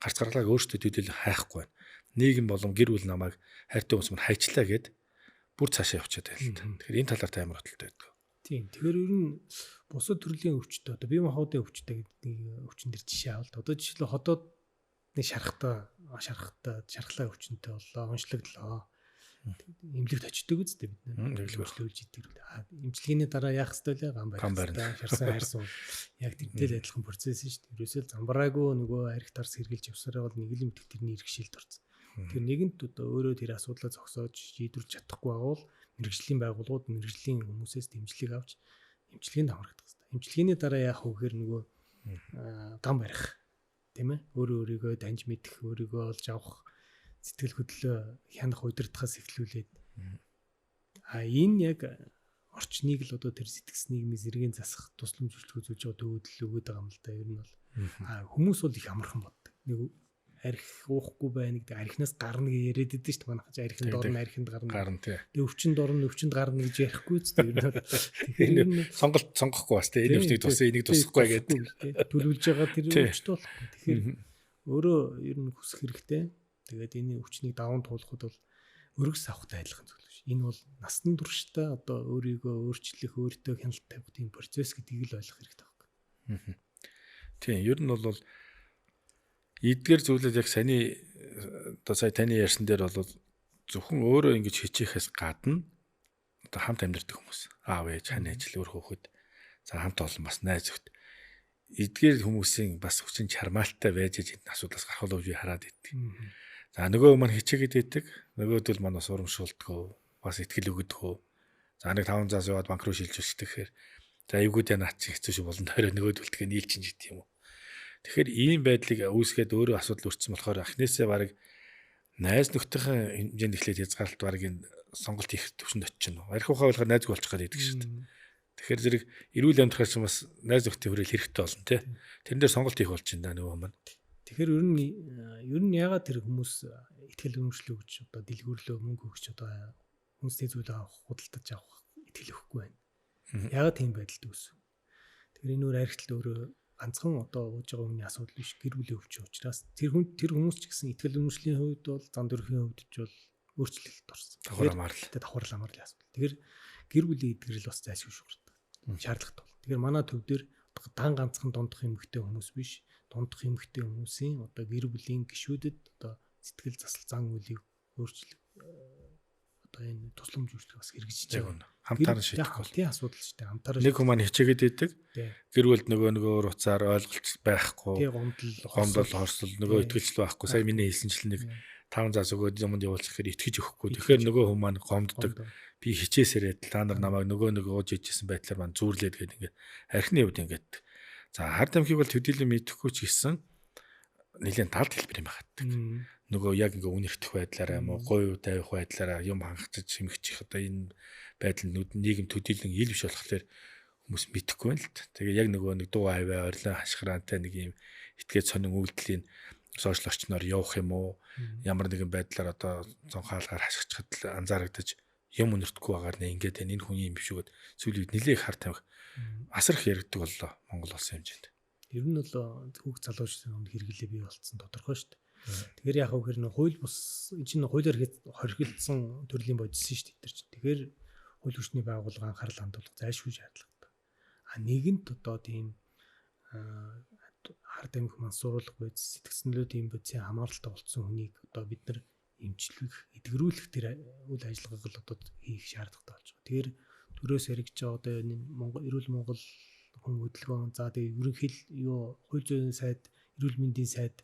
гарц гаргалгааг өөрсдөө төдийлөн хайхгүй байна. Нийгэм болон гэр бүл намайг хайртай хүмүүс мань хайчлаа гэд бүр цаашаа явчихад байл л та. Тэгэхээр энэ талаар та ямар бодолтой байдаг вэ? Тийм. Тэгэхээр ер нь бусад төрлийн өвчтөй одоо бие махбодын өвчтөй гэдэг нэг өвчин дэр жишээ авалт. Одоо жишээлбэл ходоод нэг шархтаа шархлаа өвчнөд боллоо, онцлогдлоо. Эмнэлэгт очдөг үстэй бид нар. Эмчилүүлж идэг. Эмчилгээний дараа яах ёстой лээ? Гам барих. Шарсан хайрсан. Яг тэрнтэй л адилхан процесс шүү дээ. Ерөөсөө замбраагүй нөгөө арх тарс хэрглэж явсараа бол нэг л мэдэх тэрний иргэшилд орсон. Тэр нэгэнт одоо өөрөө тэр асуудлаа зогсоож шийдвэрлэж чадахгүй байгуул мэргэжлийн байгууллагууд мэргэжлийн хүмүүсээс дэмжлэг авч эмчилгээнд хамрагдах хэрэгтэй. Эмчилгээний дараа яах вэ гэхээр нөгөө гам барих, тийм ээ? Өөрөө өөрийгөө таньж мэдэх, өөрийгөө олж авах, сэтгэл хөдлөлөө хянах, удирдахаас эхлүүлээд энэ яг орчныг л одоо тэр сэтгц нийгмийн зэргийн засах тусламж үйлчлэг үзүүлж байгаа төвөдөл өгöd байгаа юм л да. Ер нь бол хүмүүс бол их амархан боддог. Нэг арх уухгүй байна гэдэг архинаас гарна гэж яриад идэв шүү дээ. Манайх ч архинд орно, архинд гарна. Тэгээ өвчнөд орно, өвчнөд гарна гэж ярихгүй ч тийм. Тэгэхээр сонголт сонгохгүй бас тийм энэ өвчнийг тусах, энийг тусахгүй гэдэг. Төлөвлөж байгаа тэр өвчт болохгүй. Тэгэхээр өөрөө ер нь хүсэх хэрэгтэй. Тэгээд энэ өвчнийг даван туулахад бол Өргөс авахтай адилхан зүйл биш. Энэ бол насан туршдаа одоо өөрийгөө өөрчлөх, өөртөө хяналт тавих тийм процесс гэдгийг л ойлгох хэрэгтэй байхгүй. Тийм, ер нь бол эдгээр зүйлүүд яг саяны одоо сая таны ярьсан дээр бол зөвхөн өөрөө ингэж хичээхээс гадна одоо хамт амьдардаг хүмүүс, аав ээж, хань ажил, өөр хүүхэд, за хамт олон бас найз зөвхт эдгээр хүмүүсийн бас хүчин чармаалтай байж энэ асуудлаас гарах болов би хараад идэг. За нөгөө маань хичээгээд идэг, нөгөөдөл маань бас урамшуулдгөө, бас итгэл өгдөгөө. За нэг 5 заас яваад банк руу шилжүүлчихдэг гэхээр за эвгүүд яа наад чи хэцүү шүү болон тойроо нөгөөдөлтгээ нийлчин гэдэг юм уу. Тэгэхээр ийм байдлыг үүсгээд өөрөө асуудал өртсөн болохоор анхнээсээ бараг найз нөхдийнхээ хэмжээнд эхлээд хязгаарлалт бараг энэ сонголт хийх төвшөнд очино. Архи ухаан болохоор найзгүй болчих гээд байдаг шүү дээ. Тэгэхээр зэрэг эрүүл амьдрахаас бас найз нөхдийн хүрээл хэрэгтэй болно тий. Тэрэн дээр сонголт хийх болж байна да нөгөө маань. Тэгэхээр ер нь ягаад тэр хүмүүс итгэл үнэмшлээ өгч одоо дэлгүүрлөө мөнгө өгч одоо хүнсний зүйл авах, худалдаж авах итгэл өгөхгүй байна. Ягаад тийм байдалд үүсв? Тэгэхээр энэ үр архитл өөрөө ганцхан одоо ууж байгаа хүний асуудал биш, гэр бүлийн өвчин учраас тэр хүн тэр хүмүүс ч гэсэн итгэл үнэмшлийн хувьд бол зан төрхийн хувьд ч бол өөрчлөлт орсон. Давхар амаарл. Давхар амаарлын асуудал. Тэгэхээр гэр бүлийн эдгэрэл бас зайлшгүй шуурдаг. Шаардлагатай бол. Тэгэхээр манай төв дээр дан ганцхан дундах эмэгтэй хүмүүс биш, дундах эмэгтэй хүмүүсийн одоо гэр бүлийн гишүүдэд одоо сэтгэл засал зан үйлийг өөрчлөх одоо энэ тусламж үйлчлэг бас хэрэгжиж байгаа. Хамтаараа шийдэх бол. Тийм асуудал шүү дээ. Хамтаараа нэг хүн маань хичээгээд идэг. Гэр бүлд нөгөө утсаар ойлголт байхгүй. Тийм гомдол, хорсол, нөгөө итгэлцэл байхгүй. Сая миний хэлсэнчлэн нэг 5 заас өгөөд юмд явуулчих гэхээр итгэж өгөхгүй. Тэгэхээр нөгөө хүн маань гомддог. Би хичээсээрээ та нар намайг нөгөө ууж ижсэн байдлаар маань зүүрлээд гээд ингээд архины хувьд ингээд. За хар тамхиг бол төдийлөн мэдэхгүй ч гэсэн нэлээд талд хэлбэр юм байхад. Нөгөө яг ингээ үнэртэх байдлаараа юм уу, говь тавих байдлаараа юм хангачиж хэмхчих одоо энэ байдал нийгэм төдийлөн ил биш болохоор хүмүүс мэдэхгүй байна л т. Тэгээ яг нөгөө нэг дуу аваа орилон хашгираантай нэг юм итгээд сонин үйлдэлийн сошиал орчноор явах юм уу, ямар нэгэн байдлаар одоо цонхаалгаар хашгичхад анзаарагдаж юм үнэртэхгүй байгаар нэ ингээд энэ хүн юм биш үгээд сүүлийн үед нэлээх хар тамхи асар их яригддаг боллоо Монгол улсын хэмжээнд. Ер нь бол хүүхд залуучдын дунд хэрэглээ бий болцсон тодорхой шүү дээ. Тэгэхээр яг хөө хэрнээ хууль бус энэ чинь хуулиар хоригдсон төрлийн бодис шүү дээ тэр чинь. Тэгэхээр хууль хүчний байгууллага анхаарал хандуулах зайлшгүй шаардлагатай. А нэгэнт одоо тийм хар тамхи мансууруулах бодис, сэтгцэн нөлөөт ийм бодисын хамааралтай болцсон хүнийг одоо бид нар эмчлэх, эдгэрүүлэх тэр үйл ажиллагааг л одоо хийх шаардлагатай болж байгаа. Тэгэхээр төрөөс яригдж байгаа одоо энэ Монгол эрүүл Монгол хүн хөдөлгөөн, за тэгээ ерөнхий юу хууль зүйн сайд, эрүүл мэндийн сайд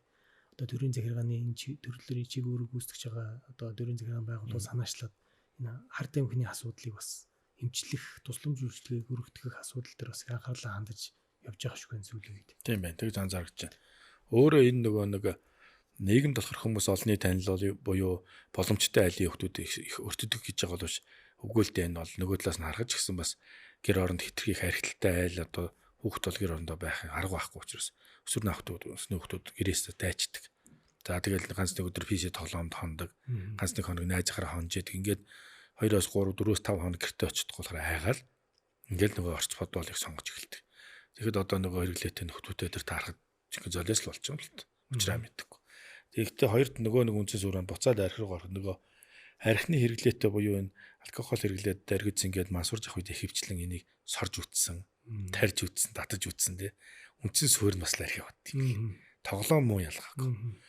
одоо төрийн захиргааны энэ төрлөөр чиг үүрэг гүйцэтгэж байгаа одоо төрийн захиргааны байгууллага санаачлаад энэ хар тамхины асуудлыг бас эмчлэх, тусламж үйлчилгээг өргөтгөх асуудал дээр бас анхаарлаа хандаж явж байгаа шүү дээ сүүлийн үед. Тийм байна. Тэгж анзаарч байна. Өөрөө энэ нөгөө нэг нийгэмд болохоор хүмүүс олонний танил буюу боломжтой айлын хүмүүс их өртдөг гэж байгаа боловч үгүй л дээ энэ бол нөгөө талаас нь харгаж гисэн бас гэр оронд хитрхи харихталтай айл одоо хүүхд бол гэр орондоо байхын арга байхгүй учраас өсвөр насны өсний хүүхдүүд гэрээс дайчдаг. За тэгэл ганц нэг өдөр PC тоглоомд хондог. Ганц нэг хоног найзахаараа хонж идэг. Ингээд 2-оос 3, 4-өөс 5 хоног гэртээ очидгүй болохоор айгаал ингээл нөгөө орч бодвол их сонгож эхэлдэг. Тэгэхэд одоо нөгөө хэрэглээтэй нөхдүүдтэй тэр таарахад жинхэнэ золиос л болчих юм л та. Учраа мэдэхгүй. Тэгэхдээ хоёрт нөгөө нэг үндсэн сүрэн буцаад арх руу гарах нөгөө архины хэрэглээтэй буюу энэ алкогол хэрэглээд дэргэц ингээд мансуурж авах үед ихэвчлэн энийг сорж үтсэн, тарж үтсэн, татаж үтсэн тий. Үндсэн суурь нь бас л архи яваад тийм. Тоглоом муу ялгаагүй.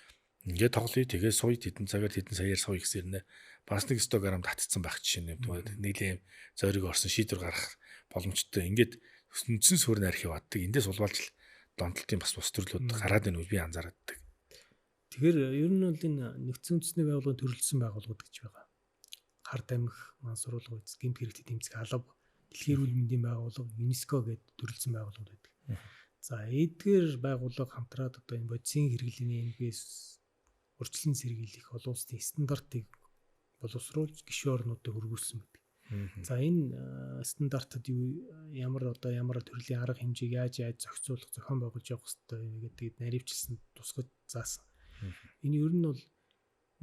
Ингээд тоглоё тэгээ сууя тэдэн цагаар тэдэн саяар сууя гэсээр нэ бас нэг 100 г татцсан байх жишээ нэ. Нийлээн зориг орсон шийдвэр гаргах боломжтой. Ингээд үндсэн суурь нь архи явааддаг. Эндээс улбалж донтолтын бас бус төрлүүд гараад байна уу би анзаараддаг. Тэгэхээр ер нь бол энэ нэгдсэн үндэсний байгууллагын төрөлжсөн байгууллагууд гэж байгаа. Хар тамхи, мансууруулах үйс, гэмт хэрэгтээ тэмцэх алба, дэлхийн эрүүл мэндийн байгууллага, ЮНЕСКО гэдэг төрөлжсөн байгууллагууд байдаг. За эдгээр байгууллага хамтраад одоо энэ бодисын хэрэглээний эмгээс урьдчилан сэргийлэх олон улсын стандартыг боловсруулж гишүүн орнуудад хөргүүлсэн байдаг. За энэ стандартад юу ямар одоо ямар төрлийн арга хэмжээг яаж яаж зохицуулах, зохион байгуулж явах ёстой гэдгийг наривчилсан тусгаж заасан. Энэ ер нь бол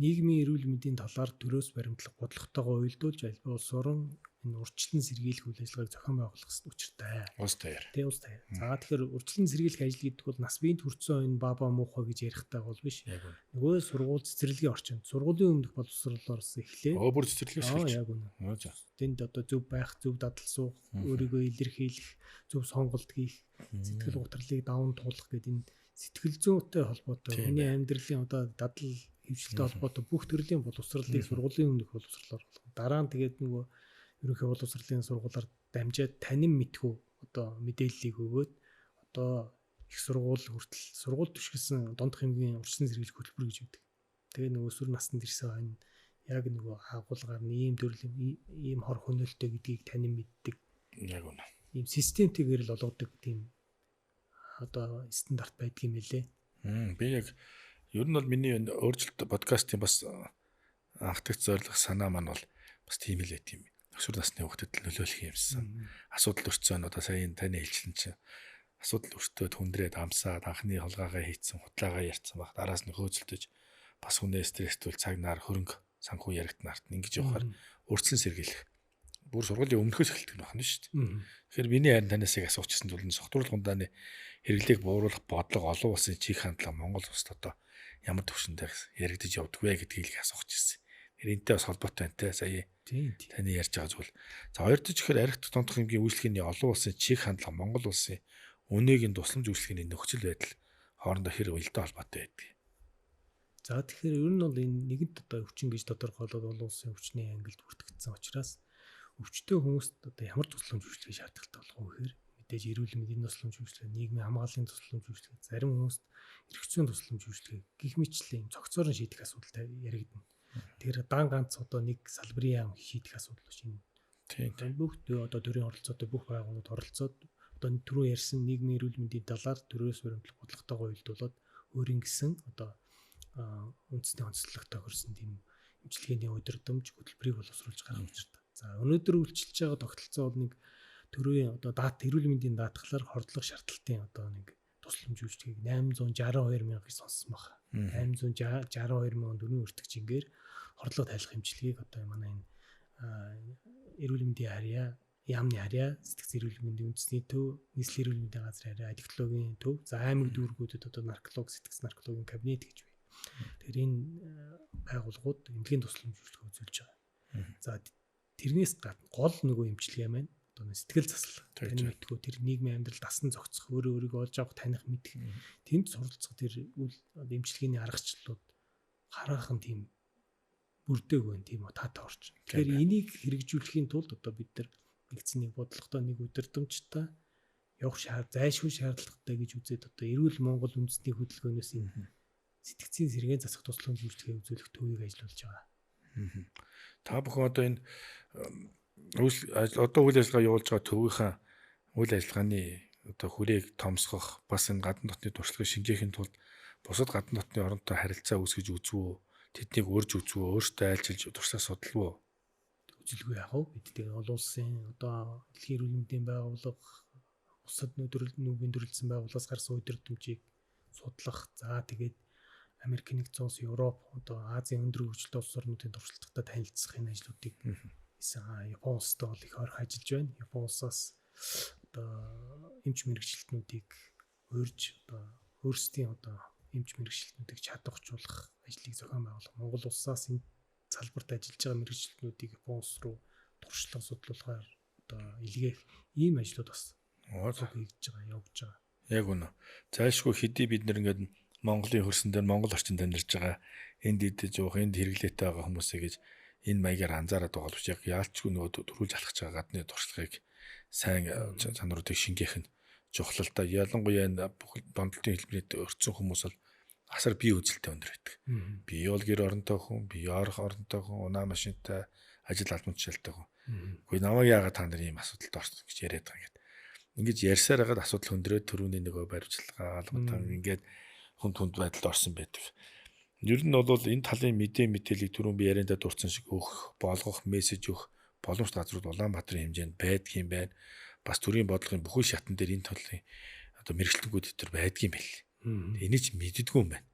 нийгмийн эрүүл мэндийн талаар төрөөс баримтлах бодлоготойгоо уялдуулж альбай улс орон энэ урьдчилан сэргийлэх үйл ажиллагааг зохион байгуулах учиртай. Улс даяар. Тэ улс даяар. За тэгэхээр урьдчилан сэргийлэх ажил гэдэг бол нас биеийн төрсөн энэ баба муухай гэж ярихтай бол биш. Нөгөө сургууль цэцэрлэгийн орчинд сургуулийн өмнөх боловсролоос эхлээ. Өө бүр цэцэрлэгээс эхэлж. Яг үнэ. Тэнд одоо зөв байх, зөв дадал суух, өөрийгөө илэрхийлэх, зөв сонголт хийх, сэтгэл гутралыг даван туулах гэдэг энэ сэтгэл зүйнтэй холбоотой хүний амьдралын одоо дадал хөвчлөлтэй холбоотой бүх төрлийн боловсролыг сургуулийн өмнөх боловсролоор болгоно. Дараа нь тэгээд нөгөө ерөнхий боловсролын сургуулиар дамжаад танин мэдхүү одоо мэдээллийг өгөөд одоо их сургууль хүртэл сургууль түшгэлсэн дундх хэмгийн урьдчилан сэргийлэх хөтөлбөр гэж байдаг. Тэгээ нөгөө өсвөр наснд ирсэн хойно яг нөгөө агуулгаар нь ийм төрлийн ийм хор хөнөөлтөй гэдгийг танин мэддэг. Яг үнэ. Ийм системтэйгээр л олгодог тийм одоо стандарт байдаг юм лээ. Би яг ер нь бол миний өөрчлөлт подкастын бас анхдагч зорилго санаа маань бол бас тийм л байт юм. Өсвөр насны хүүхдэд нөлөөлөх юмсан. Асуудал өртсөн одоо сая энэ таны хэлчлэн чинь асуудал өртөөд хүндрээд амсаад анхны хулгайгаа хийцэн, худлаагаа ярьсан баг. Араас нь хөөцөлдөж бас хүнээ стресстүүл цагнаар хөрөнгө санхүү яригднаарт ингэж явахаар урьдчилан сэргийлэх. Бүр сургуулийн өмнөхөөс эхэлдэг байх нь шүү дээ. Тэгэхээр миний харин танаас яг асуучихсан зүйл нь согтууруулах ундааны хэрэглээг бууруулах бодлого олон улсын чиг хандлага Монгол улсад одоо ямар түвшинд яригдаж явдаг вэ гэдгийг л асуух гэсэн. Энтэй бас холбоотой энэ сая таны ярьж байгаа зүйл. За хоёр дахь ихээр архит дундх хэмгийн үйлчлэгээний олон улсын чиг хандлага Монгол улсын үнэгийн тусламж үйлчлэгээний нөхцөл байдал хоорондоо хэр уялдаа холбоотой байдаг. За тэгэхээр ер нь бол энэ нэгэнт одоо өвчин гэж тодорхойлоод олон улсын өвчний ангилд бүртгэгдсэн учраас өвчтөе хүмүүст одоо ямар тусламж үйлчлэгээ шаардлагатай болох вэ гэхээр мэдээж эрүүл мэндийн тусламж үйлчлэгээ, нийгмийн хамгааллын тусламж үйлчлэгээ, зарим хүмүүст эрх зүйн тусламж үйлчлэгээ гэх мэтчлэн цогцоор нь шийдэх асуудал яригдана. Тэр дан ганц одоо нэг салбарын яам шийдэх асуудал биш энэ. Тийм. Бүх одоо төрийн оролцоотой бүх байгууллагууд оролцоод одоо түрүү ярьсан нийгмийн эрүүл мэндийн талаар төрөөс баримтлах бодлоготойгоо уялдуулаад өөрийн гэсэн одоо үндэсний онцлог тохирсон тийм эмчилгээний удирдамж хөтөлбөрийг боловсруулж гаргах учиртай. За өнөөдөр үйлчилж байгаа тогтолцоо бол нэг төрийн одоо даат эрүүл мэндийн даатгалаар хордлого шаардлагын одоо нэг тусламж үйлчлэгийг 862 мянга гэж сонссон баг. 862 мянган төгрөгийн өртөг жингээр хордлого тайлах эмчилгээг одоо манай энэ эрүүл мэндийн харьяа, яамны харьяа, сэтгц эрүүл мэндийн үндэсний төв, нийслэлийн эрүүл мэндийн газрын харьяа, адиктологийн төв, за аймаг дүүргүүдэд одоо нарколог, сэтгц наркологийн кабинет гэж бий. Тэгэхээр энэ байгууллагууд эмнэлгийн тусламж үйлчлэгээ үзүүлж байгаа. За тэрнээс гадна гол нөгөө эмчилгээ маань одоо сэтгэл засал, тань мэдхүү, тэр нийгмийн амьдралд асан зохицох, өөрөө өөрийгөө олж авах, таних, мэдэх, тэнд суралцах тэр үйл эмчилгээний аргачлалууд хараахан тийм бүрдээг байна, тийм үү, таатай орчин. Тэгэхээр энийг хэрэгжүүлэхийн тулд одоо бид нар нэгдсэн нэг бодлоготой, нэг удирдамжтай явах зайлшгүй шаардлагатай гэж үзээд одоо эрүүл Монгол үндэсний хөдөлгөөнөөс энэ сэтгцийн сэргээн засах тусламж үйлчлэгээ үзүүлэх төвийг ажиллуулж байгаа. Та бүхэн одоо энэ одоо үйл ажиллагаа явуулж байгаа төвийнхаа үйл ажиллагааны одоо хүрээг томсгох, бас энэ гадна дотны туршлагыг шингээхийн тулд бусад гадна дотны оронтой харилцаа үүсгэж үзв үү? Тэднийг урьж үзв үү? Өөрсдөө айлчилж туршлага судалв уу? Үзэлгүй яг уу. Бид тэгээ олон улсын одоо дэлхийн эрүүл мэндийн байгууллага, бусад нүбийн төрөлдсөн байгууллагаас гарсан удирдамжийг судлах. За тэгээд Америк нэгдсэн улс, Европ, одоо Азийн өндөр хөгжилтэй улс орнуудын туршлагатай танилцах энэ ажлуудыг хийсэн. Япон улстай бол их ойрхон ажиллаж байна. Япон улсаас одоо эмч мэргэжилтнүүдийг урьж одоо өөрсдийн одоо эмч мэргэжилтнүүдийг чадварчуулах ажлыг зохион байгуулах. Монгол улсаас энэ салбарт ажиллаж байгаа мэргэжилтнүүдийг Япон улс руу туршлага судлуулахаар одоо илгээх ийм ажлууд бас хийж байгаа, явж байгаа. Яг үнэ. Зайлшгүй хэдий бид нэр ингээд Монголын хөрсөн дээр Монгол орчинд амьдарч байгаа энд идэж уух, энд хэрэглээтэй байгаа хүмүүсээ гэж энэ маягаар анзаараад байгаа боловч яг яалчгүй нөгөө төрүүлж алхаж байгаа гадны туршлагыг сайн чанаруудыг шингээх нь чухал л да. Ялангуяа энэ бүх донтолтын хэлбэрээр өртсөн хүмүүс бол асар бие үзэлтэй өндөр байдаг. Би бол гэр оронтой хүн, би ойрох оронтой хүн, унаа машинтай, ажил албан тушаалтай хүн. Үгүй намайг яагаад та нар ийм асуудалд орсон гэж яриад байгаа юм. Ингэж ярьсаар хагаад асуудал хөндрөөд төрүүний нөгөө баримтчилгаа, албатан ингээд хүнд хүнд байдалд орсон байдаг. Ер нь бол энэ талын мэдээллийг түрүүн би яриандаа дурдсан шиг өгөх, болгох, мессеж өгөх боломжтой газрууд Улаанбаатарын хэмжээнд байдгийн байна. Бас төрийн бодлогын бүхэл шатн дээр энэ талын одоо мэргэжилтэнгүүд төр байдгийн байл. Энийг ч мэддэггүй юм байна.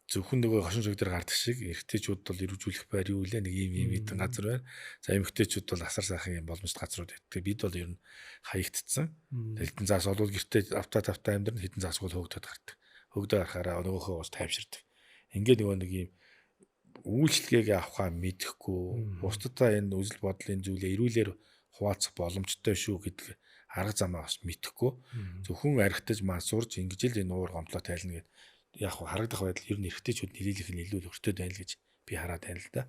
Зөвхөн нөгөө хошин шог дээр гардаг шиг эрэгтэйчүүд бол эргжүүлэх байр юу лээ нэг ийм ийм хэдэн газар байна. За эмэгтэйчүүд бол асар сайхан юм боломжтой газрууд байдаг. Бид бол ер нь хаягдцсан. Хэдэн заас олвол гэртээ автаа тавтаа амьдрна, хэдэн заасгүй хөөгдөд гардаг. Хөөгдөө гарахаараа нөгөөхөө бас тайвширдаг. Ингээд нөгөө нэг ийм үйлчлэгээ авахаа мэдэхгүй, бусдадаа энэ үзэл бодлын зүйлээ эрүүлэр хуваалцах боломжтой шүү гэдэг арга замаа бас мэдэхгүй. Зөвхөн архитаж мансуурж ингэж л энэ уур гомдлоо тайлна гэд яг харагдах байдал ер нь эрэгтэйчүүд нэрийнх нь илүү өртөөд байна л гэж би хараад байна л да.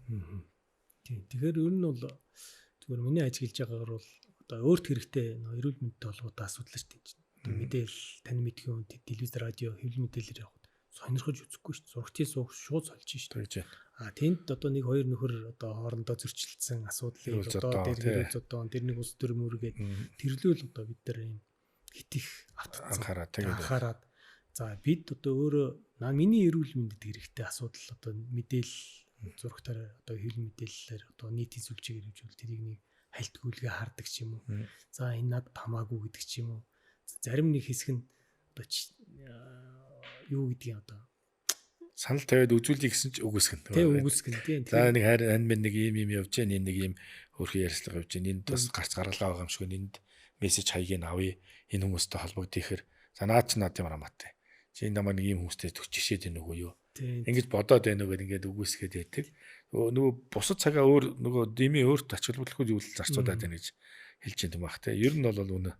Тийм. Тэгэхээр ер нь бол зүгээр миний ажиглаж байгаагаар бол одоо өөрт хэрэгтэй эрүүл мэндтэй холбоотой асуудал шүү дээ. Одоо мэдээлэл тань мэдхийн үнд телевиз, радио, хэвлэл мэдээлэлээр явахад сонирхож үзэхгүй шүү дээ. Зурагтын суух шууд сольж шүү дээ. А тэнд одоо нэг хоёр нөхөр одоо хоорондоо зөрчилдсөн асуудлыг одоо тэр гэрэл зодоо тэр нэг улс төр мөргээд тэрлүүл одоо бид нар ийм хит их автцсан анхаарат. За бид одоо өөрөө миний эрүүл мэндэд хэрэгтэй асуудал одоо мэдээлэл зурагтаар одоо хэвлэл мэдээллээр одоо нийтийн сүлжээгээр хэмжүүл тэрийг нэг хальтгүүлгээ хардаг ч юм уу. За энэ надад хамаагүй гэдэг ч юм уу. Зарим нэг хэсэг нь одоо юу гэдгийг одоо санал тавиад үзүүлье гэсэн ч үгүйсгэн. Тийм үгүйсгэн тийм. За нэг хайр ань минь нэг ийм ийм явж гэн, энэ нэг ийм хөөрхөн ярьцлага явж гэн, энд бас гарц гаргалгаа байгаа юм шиг, энд мессеж хаягийг авъя. Энэ хүмүүстэй холбогдъё гэхэр за наад чи над юм хамаатай. Чи энэ намайг нэг ийм хүмүүстэй жишээд байна уу юу? Ингэж бодоод байна уу гэд ингээд үгүйсгээд байдаг. Нөгөө бусад цагаа өөр нөгөө дими өөрт ач холбогдолгүй зүйл зарцуулаад байна гэж хэлж юм байх те. Ер нь бол үнэ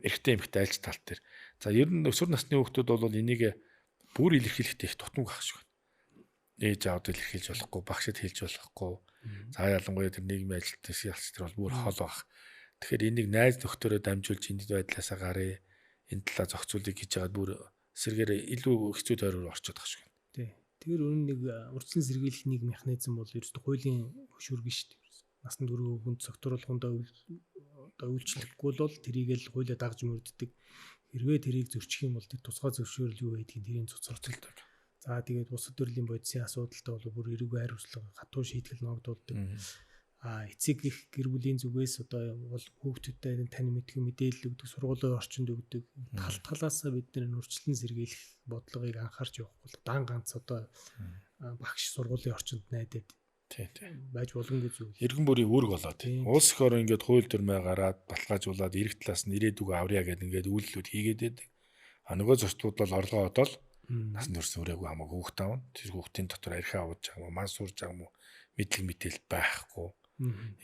эрэгтэй эмэгтэй альч тал дээр. За ер нь өсвөр насны хүүхдүүд бол энийг бүр илэрхийлэхдээ их тутамг ах шиг байна. Ээж аавд илэрхийлж болохгүй, багшид хэлж болохгүй. За ялангуяа тэр нийгмийн ажилтны ялц тэр бол бүр хол байх. Тэгэхээр энийг найз нөхдөөрөө дамжуулж энд байдлаасаа гарыг энэ талаа зохицуулъя гэж яагаад бүр эсрэгээр илүү хэцүү тойроор орчод ах шиг байна. Тий. Тэгэхээр өөр нэг урьдчилан сэргийлэх нэг механизм бол ерөөсөө хуулийн хөшүүрэг шүү дээ. Насанд хүрээгүй хүнд согтууруулгандаа одоо үйлчлэхгүй бол тэрийг л хуулиа дагж мөрддөг. Хэрвээ тэрийг зөрчих юм бол тэр тусгай зөвшөөрөл юу байдгийг тэрийг цуцалдаг. За тэгээд бусад төрлийн бодисын асуудалтай бол бүр эрүүг хариуцлага хатуу шийтгэл ногдуулдаг. А эцэг их гэр бүлийн зүгээс одоо бол хүүхдүүдэд тань мэдхүй мэдээлэл өгдөг, сургуулийн орчинд өгдөг. Тал талаасаа бид нэр урьдчилан сэргийлэх бодлогыг анхаарч явахгүй бол дан ганц одоо багш сургуулийн орчинд найдаад байж боломгүй зүйл. Иргэн бүрийн үүрэг болоод. Улс их орон ингээд хууль дүрмээ гараад баталгаажуулаад эрэг талаас нь ирээдүгөө аврия гэдэг ингээд үйлдэлүүд хийгээд байдаг. А нөгөө зочдууд бол орлогоо одоол насанд хүрсэн хүрээгүй хамаагүй хүүхд аавна. Тэр хүүхдийн дотор архи авч байгаа юм уу, ман сурж байгаа юм уу, мэдлэг мэдээл байхгүй.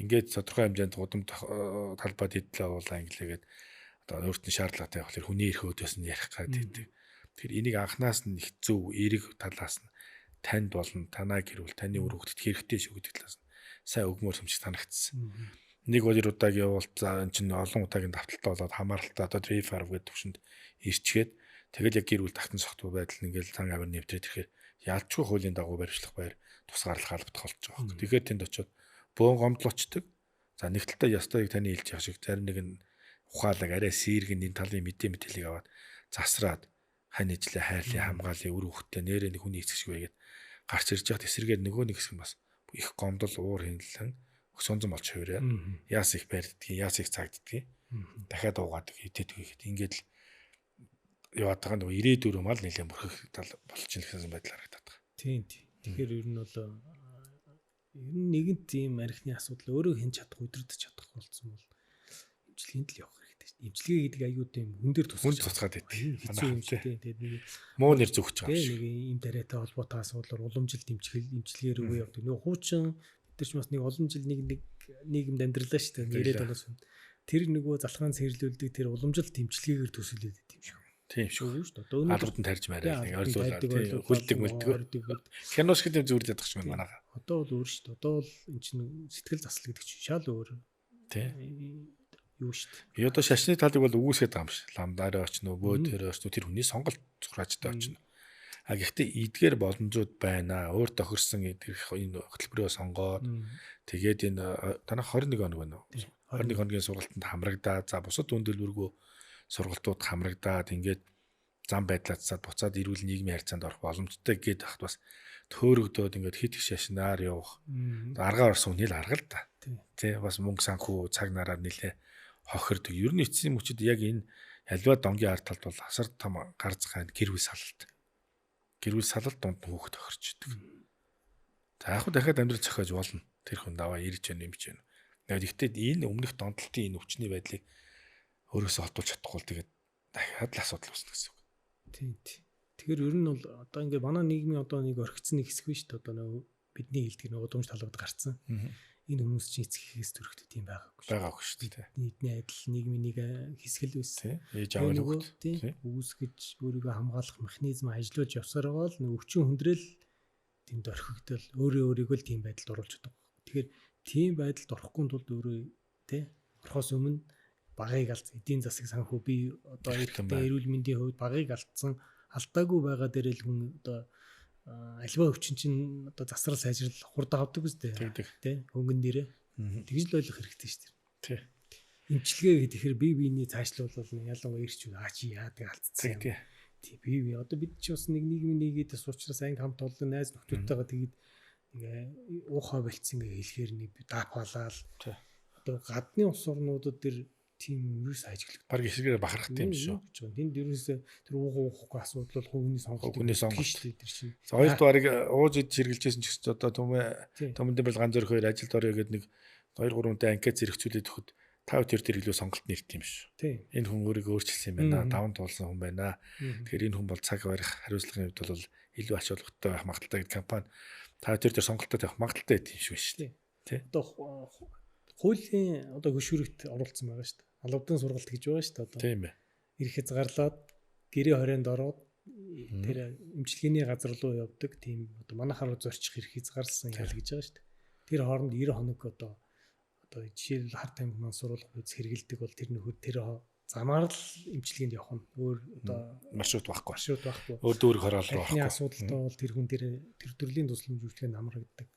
Ингээд тодорхой хэмжээнд гудам талбай дэдлээ уулаа инглээгээд одоо өөрт нь шаардлагатай болохоор хүний эрх өөдөөс нь ярих гэдэг. Тэгэхээр энийг анханаас нь их зөв эерэг талаас нь танд болон танаа гэрүүл таны үр хөвгөд хэрэгтэй шүү гэдэг талаас нь сайн өгмөр юм шиг санагдсан. Нэг хоёр удаагийн явуулт за энэ чинь олон удаагийн давталтай болоод хамааралтай одоо Дрейфарв гэдэг төвшөнд ирчгээд тэгэл яг гэр бүл тагтан согтуу байдал нь ингээл зан авир нэвтрээд ирэхээр ялчгүй хуулийн дагуу баримтлах байр тусгаарлах албадах болж байгаа хэрэг. Тэгэхээр тэнд очиод бөөн гомдлочдөг. За нэг талдаа ёстой таны хэлж байгаа шиг зарим нэг нь ухаалаг арай сэргэн энэ талын мэдээллийг аваад засраад хань ижлээ хайрлын хамгаалын үр хөвгтөө нэрээ нэг хүний эцэг шиг байгаад гарч ирж байхад эсрэгээр нөгөө нэг хэсэг нь бас их гомдол уур хяналтан өгсөнзөн болж хувираа. Яас их барьдгийг, яас их цагддгийг дахиад уугаад идэдэг гэхэд ингээд л яваад байгаа нөгөө ирээдүр мал нэлээд мөрхөх тал болж ийн гэсэн байдал харагдаад байгаа. Тийм тийм. Тэгэхээр ер нь бол ер нь нэгэнт ийм архины асуудал өөрөө хэн чадах удирдах чадах болсон бол эмчилгээнд л явах хэрэгтэй шүү дээ. Эмчилгээ гэдэг аюу тийм хүн дээр тусгаж тусгаад байдаг. Хэцүү юм шиг тийм. Тэгээд нэг муу нэр зүгч байгаа юм шиг. Нэг ийм тариатай холбоотой асуудлаар уламжилт эмчилгээ рүү явдаг. Нөгөө хуучин бид нар ч бас нэг олон жил нэг нэг нийгэмд амьдралаа шүү дээ. 90-ад оноос өмнө. Тэр нөгөө залхаан цэрлүүлдэг тэр уламжилт эмчилгээгээр төсөөлөд байт юм шиг. Тийм шүү шүү дээ. Одоо өнөөдөр албад нь тарьж мараад нэг ойрлуулаад хөлдөг мөлдөг. Кино шиг тийм зүрд ядах шиг манайха. Одоо бол өөр шүү дээ. Одоо бол эн чинь сэтгэл засал гэдэг чинь шал өөр. Тийм. Юу шүү дээ. Би одоо шашны талыг бол үгүйсгээд байгаа юм шиг. Ламдаараа очно, бөөдөрөө очно тэр хүний сонголт зураачтай очно. А гэхдээ эдгээр боломжууд байна. Өөр тохирсон эдгэрх энэ хөтөлбөрөө сонгоод тэгээд энэ танах 21 хоног байна уу? 21 хоногийн сургалтанд хамрагдаад за бусад өндөрлөргөө сургалтууд хамрагдаад ингээд зам байдлаацаад буцаад эрүүл нийгмийн харьцаанд орох боломжтой гээд хахад бас төөрөгдөөд ингээд хит их шашнаар явах. Аргаар орсон хүний л арга л да. Тэ бас мөнгө санхүү цаг нараар нэлээ хохирдог. Ер нь эцсийн мөчид яг энэ ялваа донгийн ард талд бол асар том гар цагаан гэр бүл салалт. Гэр бүл салал дунд нь хүүхэд тохирч идэг. За яг дахиад амьдрал зохиож болно. Тэр хүн даваа ирж яах юм ч юм. Тэгэхдээ энэ өмнөх донтолтын энэ өвчний байдлыг өөрөөсөө холдуулж чадахгүй л тэгээд дахиад л асуудал үүснэ гэсэн үг. Тийм тийм. Тэгэхээр ер нь бол одоо ингээ манай нийгмийн одоо нэг орхицсан нэг хэсэг биш үү? Одоо нөгөө бидний хэлдэг нөгөө удамж талбад гарцсан. Энэ хүмүүс чинь эцэг эхээс төрөхтэй тийм байгаагүй шүү. Байгаагүй шүү дээ. Нийтний адил нийгмийн нэг хэсэг л байсан. Ээж аав л хүүхэд. Тийм. Үүсгэж өөрийгөө хамгаалах механизм ажиллуулж явсаар байгаа л нөгөө өвчин хүндрэл тэнд орхигдол өөрөө өөрийгөө л тийм байдалд оруулж чаддаг. Тэгэхээр тийм байдалд орохгүй тулд өөрөө тий орохоос өмнө багыг алдсан эдийн засаг санхүү би одоо эрхтэй эрүүл мэндийн хувьд багыг алдсан алдаагүй байгаа дээрээ л хүн одоо альва өвчин чинь одоо засрал сайжрал хурд авдаг үстэй тий хөнгөн дээрээ тэгж л ойлгох хэрэгтэй шүү дээ. Тий. Эмчилгээ гэхээр бие биений цаашлуулвал ялангуяа ирч аа чи яадаг алдсан юм. Тий бие одоо бид ч бас нэг нийгмийн нийгэд бас учраас анги хамт олон найз нөхдөдтэйгээ тэгээд нэг уухаа болцсон ингээ хэлэхээр нэг даапалаал. Одоо гадны улс орнуудад тэр тийм ерөөс ажиглаг. Бараг эсрэгээр бахархдаг юм шүү. Тэнд ерөөсөө тэр уугаа уухгүй асуудал бол хүний сонголт. Хүний сонголт шүү дээ тэр чинь. За хоёр дугаарыг ууж ид хэрэгжилжсэн ч гэсэн одоо түмэн дэмбэл ганц зөрөх хоёр ажилд орё гэдэг нэг 2 3 хүнтэй анкет зэрэгцүүлээд өгөхөд та тэр тэр илүү сонголт нэрт юм шүү. Энэ хүн өөрийгөө өөрчилсөн юм байна. Даван туулсан хүн байна. Тэгэхээр энэ хүн бол цаг барих хариуцлагын хувьд бол илүү ач холбогдолтой байх магадaltaй гэдэг компани та тэр тэр сонголтоо тавих магадaltaй гэдэг юм шүү дээ. Тий. Одоо хуулийн одоо хөшүүрэгт оруулсан байгаа шүү дээ. Албадан сургалт гэж байгаа шүү дээ одоо. Тийм ээ. Ирэх хязгаарлаад гэрээ хорионд ороод тэр эмчилгээний газар руу явдаг тийм одоо манайхаар зорчих эрх хязгаарласан ял гэж байгаа шүү дээ. Тэр хооронд 90 хоног одоо жишээлбэл хар тамхи мансууруулах бодис хэрэгэлдэг бол тэр нөхөр тэр замаар л эмчилгээнд явах нь өөр одоо маршрут байхгүй. Маршрут байхгүй. Өөр дүүрэг хороол руу байхгүй. Асуудалтай бол тэр хүн тэр төрлийн тусламж үйлчлэгэнд хамрагддаг.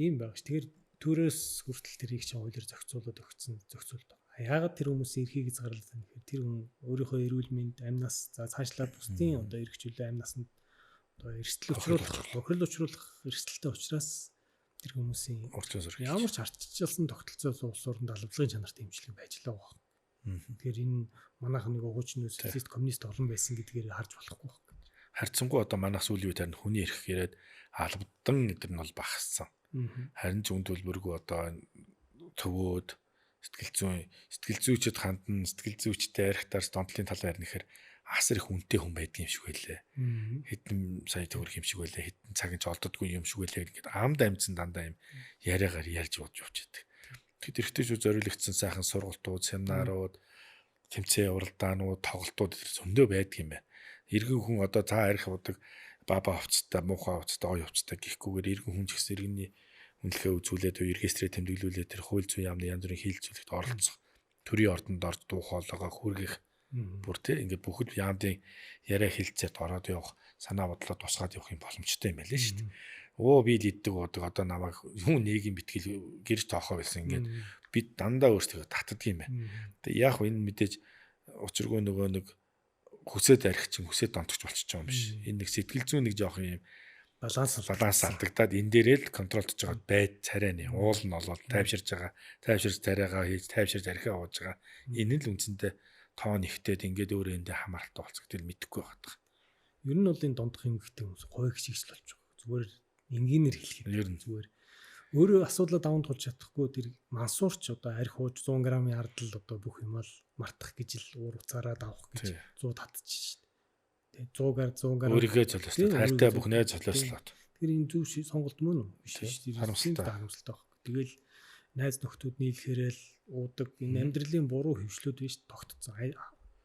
Ийм байгаа ш. Тэгэхээр төрөөс хүртэл тэрийг чинь хуулиар зохицуулаад өгсөн зохицуулт. Яагаад тэр хүмүүсийн эрхийг хязгаарласан гэхээр тэр хүн өөрийнхөө эрүүл мэнд, амь нас, за цаашлаад бусдын одоо эрх чөлөө амь насанд одоо эрсдэл учруулах, бохирол учруулах эрсдэлтэй учраас тэр хүмүүсийн ямар ч ардчилсан тогтолцоо улс оронд албалгын чанартай эмчилгээ байж л байгаа. Тэгэхээр энэ манайх нэг хуучин социалист коммунист олон байсан гэдгээр харж болохгүй байх. Харьцангуй одоо манайх сүүлийн үед харин хүний эрх яриад албадан гэдэг нь бол багассан. Харин ч үн төлбөргүй одоо төвөөд сэтгэл зүйчэд хандна, сэтгэл зүйчтэй ярихтаар донтлын талаар ярих нэхэр асар их үнэтэй хүн байдгийн юм шиг байлээ. Хэдэн сая төгрөг юм шиг байлээ, хэдэн цаг нь ч олддоггүй юм шиг байлээ ингээд амд амьдсан дандаа юм яриагаар ярьж бодж явчихдаг. Тэгэхэд эрэгтэйчүүд зориулагдсан сайхан сургалтууд, семинарууд, тэмцээн уралдаанууд, тоглолтууд зөндөө байдаг юм байна. Иргэн хүн одоо цаа арих удаг баба хувцастай, муухай хувцастай, ой хувцастай гихгүйгээр иргэн хүн ч гэсэн иргэний үнэлгээ үзүүлээд регистрээ тэмдэглүүлээд тэр хууль зүйн яамны янз бүрийн хилцүүлэгт оролцох, төрийн ордонд орж дуу хоолойгоо хүргэх бүр тий ингээд бүхэл яамдын яриа хилцээт ороод явах, санаа бодлоо тусгаад явах юм боломжтой юм байлээ шүү дээ. Өө би л иддэг уудаг одоо намайг хүн нийгэм битгэл гэрж тоохоо байсан ингээд бид дандаа өөрсдөө татдаг юм байна. Тэгээ яг энэ мэдээж учиргүй нөгөө нэг хүсээд арих чинь хүсээд донтогч болчихж байгаа юм биш. Энэ нэг сэтгэл зүйн нэг жоох юм баланс алдагдаад энэ дээрээ л контролдож байгаа байд царай нэ уул нь олоод тайвширж байгаа, тайвширж царайгаа хийж, тайвширж архиа ууж байгаа. Энэ л үндсэндээ тоон ихтэй ингээд өөрөө эндээ хамааралтай болцох гэдэг мэдэхгүй байгаа. Ер нь бол энэ дундах эмгэгтэй хүмүүс хувийг чигсэл болж байгаа. Зүгээр энгийнээр хэлэхэд ер нь зүгээр өөрөө асуудлаа даван туулж чадахгүй тэр мансуурч одоо арх ууж 100 грамын ардл одоо бүх юм л мартах гэж л уур уцаараа давах гэж 100 татчих шээ. Тэ 100 гар 100 гар өөрийгөө золиослоод хайртай бүхнээ золиослоод. Тэгэхээр энэ зөв сонголт мөн үү? Биш шүү дээ. Харамсалтай байх. Тэгэл найз нөхдүүд нийлэхээрэл уудаг энэ амьдралын буруу хөвшлүүд биш тогтцсон. 5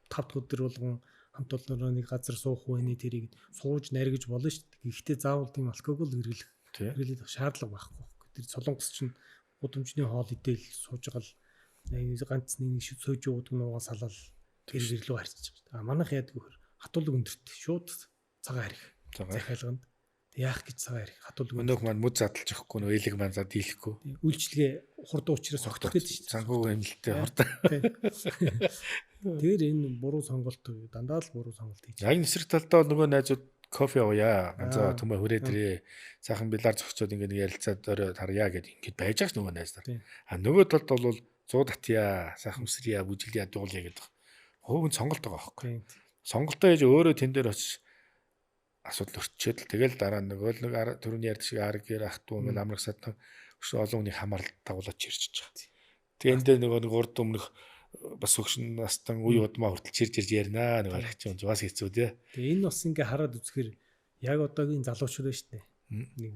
дахь өдөр болгон хамт олноороо нэг газар суух үений тэрийг сууж наргиж болно шүү дээ. Гэхдээ заавал тийм алкогол хэрэглэх шаардлага байхгүй. Тэр солонгос чинь гудамжны хоол идэл сууж байгаа л ганц нэг сууж уудаг нуугаа салаал тэр гэрлүү харчиж байгаа. А манайх яадаг вөхөр хатуулаг өндөрт шууд цагаан арх. Захиалганд яах гэж цагаан арх хатуулаг өнөөх маань мүд задлж өгөхгүй нөө элэг маань зад дийлэхгүй. Үйлчлэгээ хурдан учраас огтох гэж шүү дээ. Санхүү хэмнэлттэй хурдан. Тэр энэ буруу сонголт дандаа л буруу сонголт хийж. Яг эсрэг талдаа нөгөө найзууд кофе ууя. Ганцаа түмээ хүрээд ирээ. Сайхан билар зогсоод ингээд нэг ярилцаад орой тарья гэд ингээд байж байгаа ш нөгөө найз нар. А нөгөө талд бол 100 татья, сайхан үсрья, бүжиглья, дуулъя гэдэг. Хувийн сонголт байгаа байхгүй. Сонголтоо хийж өөрөө тэн дээр очиж асуудал өртчөөд л тэгэл дараа нөгөө л нэг түрүүний ярьд шиг ар гэр ах дүү ингээл амраг садан өшөө олон хүний хамаарал дагуулж чирчиж байгаа. Тэгээ энэ дээр нөгөө нэг урд өмнөх бас хөгшин настан үе удмаа хүртэл чирж ирж ярина нэг архич юм бас хэцүү тий. Тэгээ энэ бас ингээ хараад үзэхээр яг одоогийн залуучууд байна шүү дээ. Нэг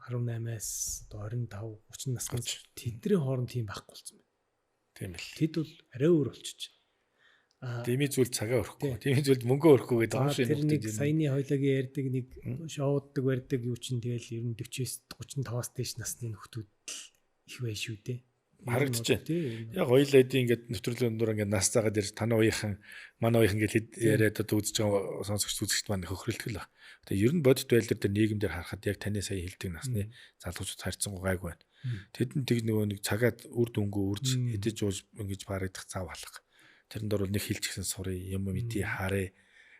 18-аас одоо 25 30 насны тэдний хооронд тийм байхгүй болсон байна. Тийм л. Тэд бол арай өөр болчихж. Дими зүйл цагаа өрөхгүй. Дими зүйлд мөнгө өрөхгүй гэдэг юм шиг. Тэр нэг саяны хоёлоогийн ярьдаг нэг шоуддаг барьдаг юу чинь тэгэл ер нь 40-с 35-аас дээш насны нөхдүүд л их бай шүү дээ. Харагдаж байна. Яг хоёулаа эдийн ингээд нэвтрүүлгийн дундуур ингээд нас заагаад ирж танай уяхан манай уяхан ингээд яриад одоо үзэж байгаа сонсогч үзэгчд маань хөхрөлтгөл баг. Тэгээ ер нь бодит байдлаар дээр нийгэмдэр харахад яг таны сая хэлдэг насны залуучууд харьцангуй гайгүй байна. Тэдэнд тэг нөгөө нэг цагаад үр дүнгөө үрж хэдэж ууж ингэж барагдах цав алга. Тэрэн дор бол нэг хэлж гисэн сурыг юм мэдээ хараа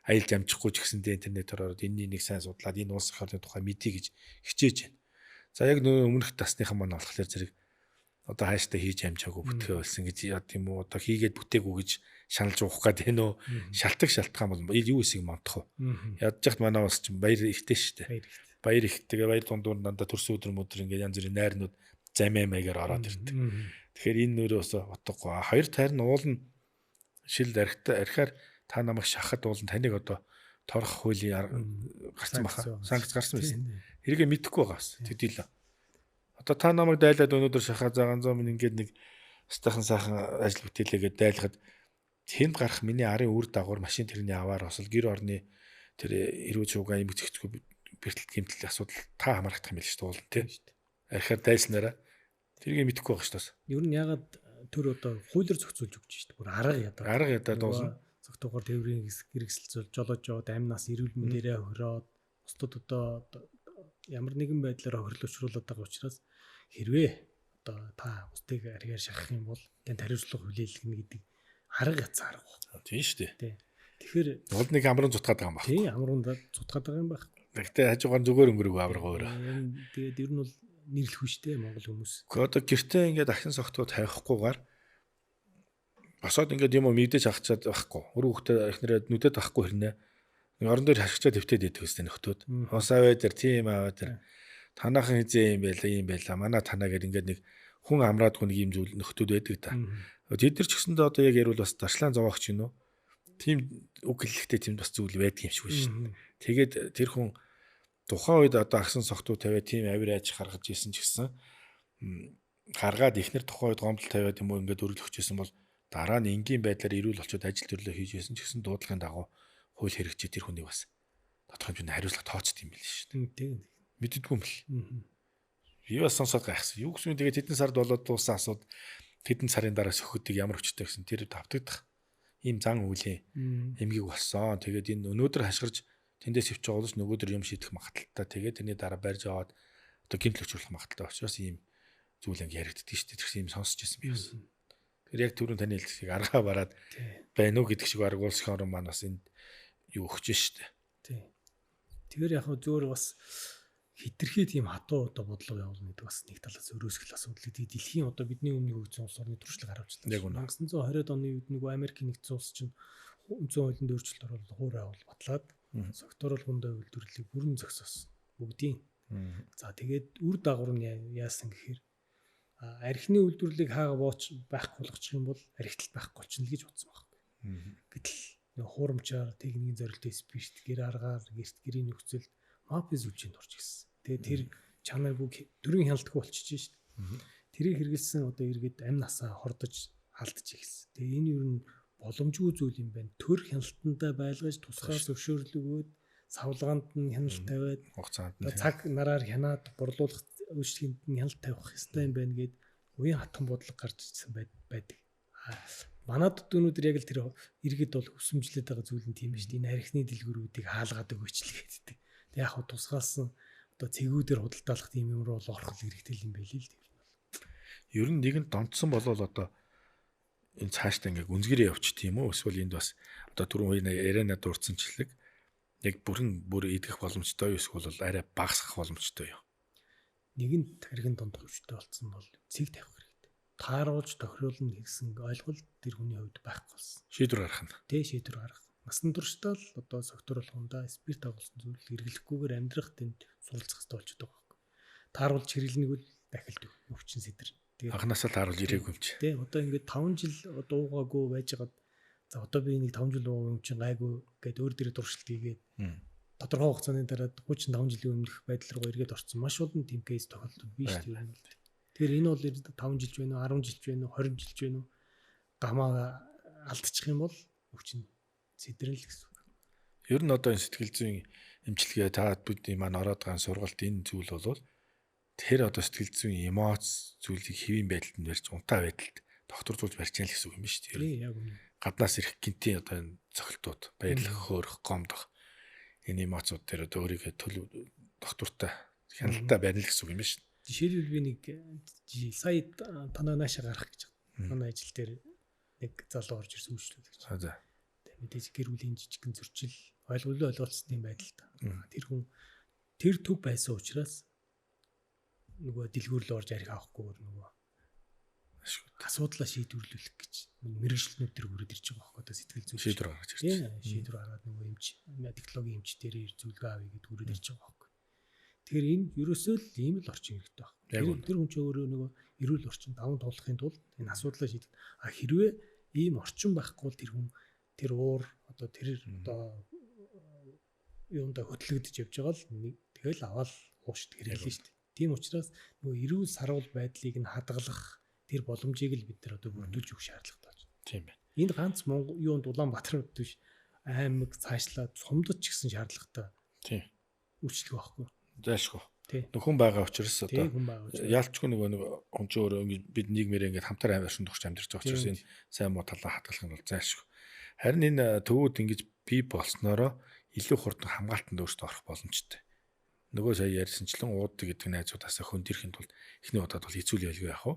аялж амжихгүй ч гэсэндээ интернетээр ороод энэний нэг сайн судлаад энэ улс орны тухай мэдээ гэж хичээж байна. За яг нөгөө өмнөх насныхан маань болохоор зэрэг одоо хааштай хийж амжаагүй бүтгэе болсон гэж яд юм уу одоо хийгээд бүтээгүй гэж шаналж уух гээд энэ үү шалтгаан шалтгаан бол юу эсийг мандах уу. Ядж яхад манай улс чинь баяр ихтэй шүү дээ. Баяр ихтэйгээ баяр дундуур дандаа төрсөн өдөр мөдөр ингээд янз бүрийн найрнууд замаа маягаар ороод ирдэг. Тэгэхээр энэ нөрөө бас утгагүй. Хоёр тайрн уулна шил архитай архиар та намайг шахахад уулна таныг одоо торох хуулийн гарсан баха. Санкц гарсан байсан. Хэрэгээ мэдэхгүй байгаа бас. Төдийлөө. Одоо та намайг дайлаад өнөөдөр шахаа за ганцаа минь ингээд нэг стахан сайхан ажил бүтээлээгээд дайлахад тэнд гарах миний арын үр дагавар машин тэрний аваар осол гэр орны тэр эрүү чуугаа юм зэгцгүй бэртэл гэмтэл асуудал та хамаарах юм байл шүү дээ уулын тий. Архиар дайлснараа тэрийг мэдэхгүй байгаа шүү дээ. Ер нь ягаад төр одоо хуулиар зохицуулж өгч шүү дээ. Бүр арга ядаа. Арга ядаа дуусан. Цогтуугаар тээврийн хэрэгсэл жолоож яваад амь нас эрүүл мэндээрээ хохироод бусдад одоо ямар нэгэн байдлаар хохирол учруулад байгаа учраас хэрвээ одоо та бусдыг аргаар шахах юм бол танд хариуцлага хүлээлгэнэ гэдэг арга ятсан арга байна. Тийм шүү дээ. Тэгэхээр бол нэг амран зутгаад байгаа юм байна. Тийм амран зутгаад байгаа юм байна. Гэхдээ хажуугаар зүгээр өнгөрөг авраг өөрөө. Тэгээд ер нь бол нэрлэхгүй шүү дээ Монгол хүмүүс. Гэхдээ одоо гэртээ ингээд ахин согтуу тавихгүйгээр босоод ингээд юм уу мэдээж авчаад байхгүй. Өрөө хөхтэй эхнэрээ нүдэд байхгүй хэрнээ. Нэг орон дээр хашгичаад твтээд идэх үстэй нөхдөөд. Ус аваа дээр тийм аваа дээр танахан хизээ юм байла юм байла манай танаа гэд ингээд нэг хүн амраадгүй нэг юм зүйл нөхдөөд байдаг та. Тэд нар ч гэсэндээ одоо яг ярил бас даршлаан зовоогч юм уу? Тийм үг хэлэхдээ тийм бас зүйл байдаг юм шиг байна шүү дээ. Тэгээд тэр хүн тухайн үед одоо агсан согтуу тавиад тийм авир айж гаргаж исэн ч гэсэн гаргаад эхнэр тухайн үед гомдол тавиад юм уу ингээд өрлөх гэсэн бол дараа нь энгийн байдлаар эрүүл болчоод ажил төрлөө хийж байсан ч гэсэн дуудлагын дагуу хууль хэрэгжээ тэр хүнийг бас тодорхой хэмжээний хариуцлага тооцд юм байл шүү дээ. Тийм. Мэддэггүй юм бэл. Би бас сонсоод гайхсан. Юу гэсэн юм тэгээд тэдэн сард болоод дууссан асуудал тэдэн сарын дараа сөхөдөг ямар хүчтэй гэсэн тэр давтагдах ийм зан үйлийн эмгэг болсон. Тэгээд энэ өнөөдөр хашгирч тэндээс өвч байгаа бол нөгөөдөр юм шийдэх магадлалтай. Тэгээд тэрний дараа барьж аваад одоо гэмтэл учруулах магадлалтай учраас ийм зүйл ингэ яригддаг шүү дээ. Тэр юм сонсч ирсэн би бас. Тэгэхээр яг түрүүн таны хэлдэг шиг аргаа бараад байна уу гэдэг шиг арга улс орон маань бас энд юу өгч шүү дээ. Тий. Тэгэхээр яг зөвөр бас хитрхи тийм хатуу одоо бодлого явуулна гэдэг бас нэг талаас өрөөсгөл асуудал гэдэг. Дэлхийн одоо бидний өмнө хөгжсөн улс орны туршлага харуулчлаа. 1920-ад оны үед нөгөө Америкийн нэгдсэн улс чинь үндсэн хуулинд өөрчлөлт оруулаад хуур агуул батлаад согтуурал гундаа үйлдвэрлэлийг бүрэн зогсоосон. Бүгдийн. За тэгээд үр дагавар нь яасан гэхээр архины үйлдвэрлэлийг хаага бооч байхгүй болгочих юм бол архиталт байхгүй болчихно л гэж бодсон байхгүй. Гэтэл хуурамчаар техникийн зорилттой спирт, гэр аргаар, гэрт гэрийн нөхцөлд мафи сүлжээнд орж ирсэн. Тэгээд тэр чанаргүй төрийн хяналтгүй болчихж шít. Тэрийг хэрэгэлсэн одоо иргэд амь насаа хордож алдаж ирсэн. Тэгээд энэ юу н боломжгүй зүйл юм байна. Төр хяналтандаа байлгаж тусгаар зөвшөөрөл өгөөд савлгаанд нь хяналт тавиад хугацаанд нь цаг нараар хянаад борлуулах үйлчлэгэнд нь хяналт тавих ёстой юм байна гэд уян хатан бодлого гарч ирсэн байдаг. Манад өнөөдөр яг л тэр иргэд бол хүсэмжлээд байгаа зүйл нь тийм шүү дээ. Энэ архины дэлгүүрүүдийг хаалгаад өгөөч л гэдэг. Тэг яг хав тусгаалсан одоо цэгүүдээр худалдаалах тийм юм руу бол орох хэрэгтэй юм байл л тийм бол. Ер нь нэгэн донтсон болвол одоо энэ цаашдаа ингээ гүнзгийрээ явчих тийм үү? Эсвэл энд бас одоо түрүүн үеийн ярианаа дурдсанчлаг яг бүрэн бүр идэх боломжтой юу эсвэл бол арай багасгах боломжтой юу? Нэгэнт архин донтох хүчтэй болсон бол цэг тавих хэрэгтэй. Тааруулж тохируулна гэсэн ойлголт тэр хүний хувьд байхгүй болсон. Шийдвэр гаргах нь. Тэ шийдвэр гаргах. Насан туршдаа л одоо согтуур болгондоо спирт агуулсан зүйл хэрэглэхгүйгээр амьдрах тэнд суралцах хэрэгтэй болчиход байгаа байхгүй. Тааруулж хэрэглэнийг л дахилт өвчин сэдэр. Тэгээд анхнаасаа тааруулж ирээгүй юм чи. Тий, одоо ингээд 5 жил дуугаагүй байжгаад за одоо би нэг 5 жил дуугаа юм чинь гайгүй гэд өөр дээрээ туршилт хийгээд тодорхой хугацааны дараа 35 жилийн өмнөх байдал руу эргээд орсон. Маш олон тийм кейс тохиолдол бий шүү дээ. Тэгэхээр энэ бол 5 жилж байна уу, 10 жилж байна уу, 20 жилж байна уу? Гамаа алдчих юм бол өвчин сэдрэн л гэсэн үг. Ер нь одоо энэ сэтгэл зүйн эмчилгээ та бидний маань ороод байгаа сургалт энэ зүйл бол тэр одоо сэтгэл зүйн эмоц зүйлийг хэвийн байдалд нь барьж унтаа байдалд докторжуулж барьж яах гэсэн үг юм биш үү? Тийм яг үнэ. Гаднаас ирэх гинтийн одоо энэ цохилтууд, баярлах, хөөрөх, гомдох энэ эмоцууд дээр одоо өөрийгөө төлөв доктортой хяналттай барина л гэсэн үг юм биш үү? Жишээлбэл би нэг сая танаа наашаа гарах гэж байна. Манай ажил дээр нэг залуу орж ирсэн үйлчлүүлэгч гэж. За. Тэг мэдээж гэр бүлийн жижигхэн зөрчил, ойлголоо ойлголцсны байдал та. Тэр хүн тэр төв байсан учраас нөгөө дэлгүүрлөө орж арх авахгүйгээр нөгөө асуудлаа шийдвэрлүүлэх гэж мэрэгчлэнүүд төр хүрээд ирж байгаа байхгүй одоо сэтгэл зүйн шийдвэр гаргаж ирж байна. Шийдвэр гаргаад нөгөө эмч технологийн эмч дээр зөвлөгөө авъя гэдээ хүрээд ирж байгаа байхгүй. Тэгэхээр энэ ерөөсөө л ийм л орчин хэрэгтэй байхгүй. Тэр хүн чинь өөрөө нөгөө эрүүл орчин даван туулахын тулд энэ асуудлаа шийдэх. А хэрвээ ийм орчин байхгүй бол тэр хүн тэр уур одоо тэр одоо юунда хөтлөгдөж явж байгаа л тэгэл аваад уушд хэрэглэн шүү дээ. Тийм учраас нөгөө эрүүл саруул байдлыг нь хадгалах тэр боломжийг л бид нар одоо бүрдүүлж өгөх шаардлагатай болж байна. Тийм байна. Энэ ганц Монгол юунд Улаанбаатарт биш аймаг цаашлаад сумдад ч гэсэн шаардлагатай. Тийм. Үйлчлэг байхгүй. Зайлшгүй. Нөхөн байгаа учраас одоо яалчгүй нөгөө нэг хүн чинь өөрөө ингэж бид нийгмээрээ ингэж хамтар амьдарсан төгч амьдарч байгаа учраас энэ сайн муу талаа хадгалах нь бол зайлшгүй. Харин энэ төвүүд ингэж бий болсноороо илүү хурдан хамгаалтанд өөртөө орох боломжтой. Нөгөө сая ярьсанчлан уудаг гэдэг найзуудаасаа хөндөрхийн тулд эхний удаад бол хэцүү л байлгүй яах вэ?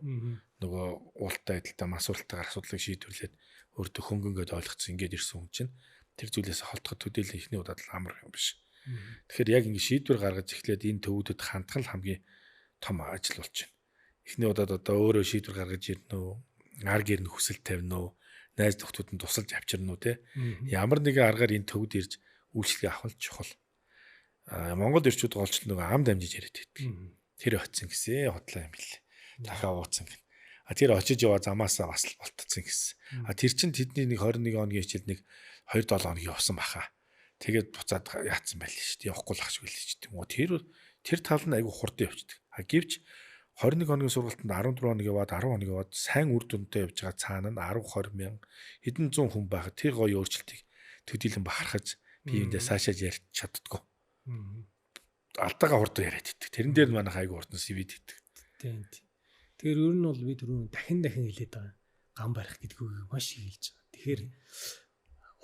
Нөгөө уултай адилтай мансуурлалтайгаар асуудлыг шийдвэрлээд өөртөө хөнгөнгөд ойлгоцсон ингээд ирсэн хүн чинь тэр зүйлээс холдоход төдийлөн эхний удаад л амар юм биш. Тэгэхээр яг ингэ шийдвэр гаргаж эхлээд энэ төвүүдэд хандах нь хамгийн том ажил болж байна. Эхний удаад одоо өөрөө шийдвэр гаргаж ирнэ үү? Ар гэр нь хүсэл тавина уу? Найз нөхдөд нь тусалж авчирна уу те? Ямар нэгэн аргаар энэ төвд ирж үйлчлэгээ авах нь чухал. Монгол ирчүүд голчлон нөгөө ам дамжиж яриад байдаг. Тэр очисон гэсэн хотлоо юм бэл. Дахиад ууцсан гэн. А тэр очиж яваа замаасаа бас л болтцсон гэсэн. А тэр чин тэдний нэг 21 хоногийн хичээл нэг 2-7 хоног явсан баха. Тэгээд буцаад яатсан байл шүү дээ. Явахгүй л ах шиг байл ч тийм үү. Тэр тал нь айгүй хурдан явчихдаг. А гэвч 21 хоногийн сургалтанд 14 хоног яваад 10 хоног яваад сайн үр дүнтэй явж байгаа цаана нь 10 20 мянга хэдэн зуун хүн байхад тэр гоё өөрчлөлтийг төдийлөн бахархаж биеиндээ цаашаа ярьж чаддгүй. Алдаагаа хурдан яриад иддэг. Тэрэн дээр манайх айгүй хурдан CV дийдэг. Тийм. Тэгэхээр ер нь бол би түрүүн дахин дахин хэлээд байгаа. Гам барих гэдэг үгийг маш их хэлж байгаа. Тэгэхээр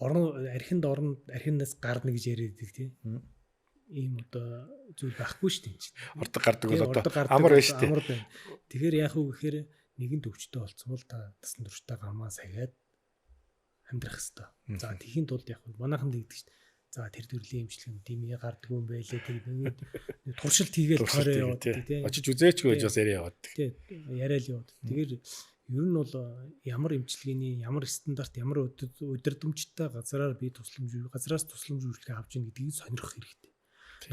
орон архинд орно архинаас гарна гэж яриад байдаг тийм. Ийм одоо зүйл байхгүй шүү дээ. Ордог гардаг бол одоо амар байна шүү дээ. Амар байна. Тэгэхээр яах вэ гэхээр нэгэн төвчтэй болцсон бол та насан туршдаа гамаа сахиад амьдрах хэвээр. За тийхийн тулд яг манайхан тэгдэг шүү дээ. За тэр төрлийн эмчилгээ дэмий гардггүй юм байлээ тэр нэг туршилт хийгээл тойроо яваад тийм. Очиж үзээчгүй гэж бас яриа яваад. Тийм яриа л яваад. Тэгэхээр ер нь бол ямар эмчилгээний ямар стандарт ямар удирдамжтай газраар би тусламж газраас тусламж үйлчлэгээ авч ийн гэдгийг сонирхох хэрэгтэй.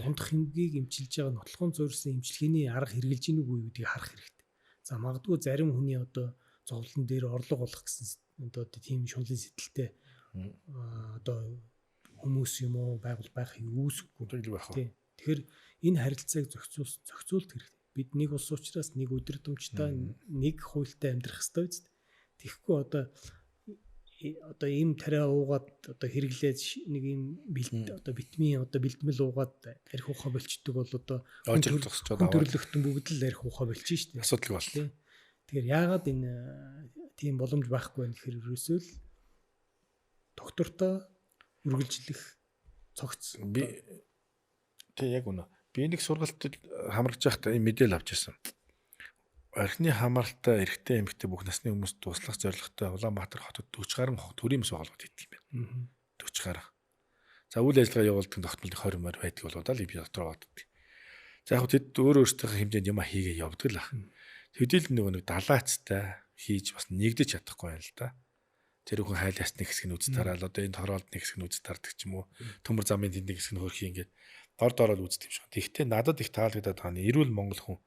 Дундах хэмгийг эмчилж байгаа нотлохын суурьсан эмчилгээний арга хэрэгжилж гин үгүй гэдгийг харах хэрэгтэй. За магадгүй зарим хүний одоо зовлон дээр орлого олох гэсэн одоо тийм шунлын сэтэлтэй одоо хүмүүс юм уу байгуул байхыг үүсэхгүй байх. Тэгэхээр энэ харилцааг зохицуулт хэрэгтэй. Бид нэг улс учраас нэг өдөрдмжтэй нэг хуультай амьдрах ёстой биз. Тэгэхгүй одоо ийм тариа уугаад одоо хэрэглээд нэг ийм одоо битмийн одоо бэлтгэл уугаад арх ухаа болчдөг бол одоо төрлөختөн бүгд л арх ухаа болчих шүү дээ. Асуудал бол. Тэгэхээр яагаад энэ тийм боломж байхгүй вэ гэхээр ерөөсөө л доктортой үргэлжлэх цогц. Би тэг яг үнэ. Би нэг сургалтад хамрагч байхдаа ийм мэдээлэл авч ирсэн. Архины хамааралтай эрэгтэй эмэгтэй бүх насны хүмүүс туслах зорилготой Улаанбаатар хотод 40 гаруй төрийн мэс байгууллагууд хийдэг юм байна. 40 гаруй. За үйл ажиллагаа явуулдаг тогтмол 20 морь байдаг болоо да л би дотор боддог. За яг тэд өөр өөрсдийнхээ хэмжээнд юм хийгээ явдаг л ах. Төдийл нөгөө нэг далаацтай хийж бас нэгдэж чадахгүй байна л да. Тэр хүн хайл ясны хэсэг нь үзэж тараал одоо энэ тороолд нэг хэсэг нь үзэж тардаг ч юм уу. Төмөр замын тэнд нэг хэсэг нь хөрхий ингээд дор дороод үздэг юм шиг. Тэгэхдээ надад их таалагдаад байгаа нь эрүүл Монгол хүн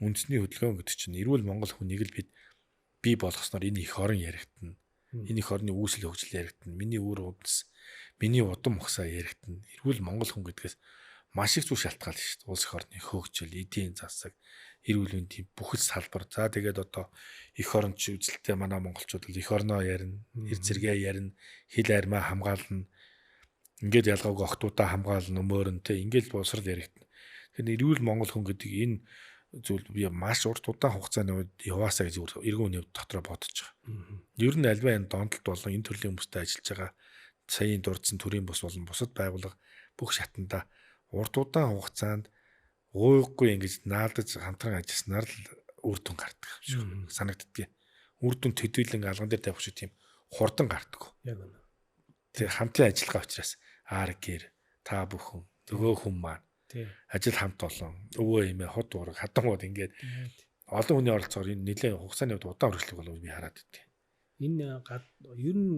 үндэсний хөдөлгөөн гэдэг чинь эрүүл Монгол хүнийг л бид бий болгосноор энэ эх орон яригдана. Энэ эх орны үүсэл хөгжил яригдана. Миний үр удас, миний удам ухсаа яригдана. Эрүүл Монгол хүн гэдгээс маш их зүйл шалтгаална шүү дээ. Улс эх орны хөгжил, эдийн засаг, эрүүл мэндийн бүхэл салбар. За тэгээд одоо эх орон ч үзэлтэй манай монголчууд бол эх орноо ярина, эр зэрэгээ ярина, хил армаа хамгаална. Ингээд ялгаагүй охтуудаа хамгаална, өмөөрн тэ ингээд боловсрал яригдана. Тэгэхээр эрүүл монгол хүн гэдэг энэ зүйл би маш урт удаан хугацааны үед яваасаа гэж эргэн үний дотроо бодож байгаа. Ер нь альва энэ донтолт болон энэ төрлийн хүмүүстэй ажиллаж байгаа саяын дурдсан төрийн бус болон бусад байгууллага бүх шатанда урт удаан хугацаанд уйггүй ингэж наалдаж хамтран ажилласнаар л үр дүн гардаг юм шиг санагддгийг. Үр дүн төдийлөн алган дээр тавих шиг тийм хурдан гардаг. Яг үнэ. Тэр хамтын ажиллагаа учраас ар гэр та бүхэн нөгөө хүн маань ажил хамт олон өвөө эмээ хот уураг хадангууд ингээд олон хүний оролцоогоор энэ нэлээд хугацааны хувьд удаан үргэлжлэх болов би хараад байдیں۔ Энэ ер нь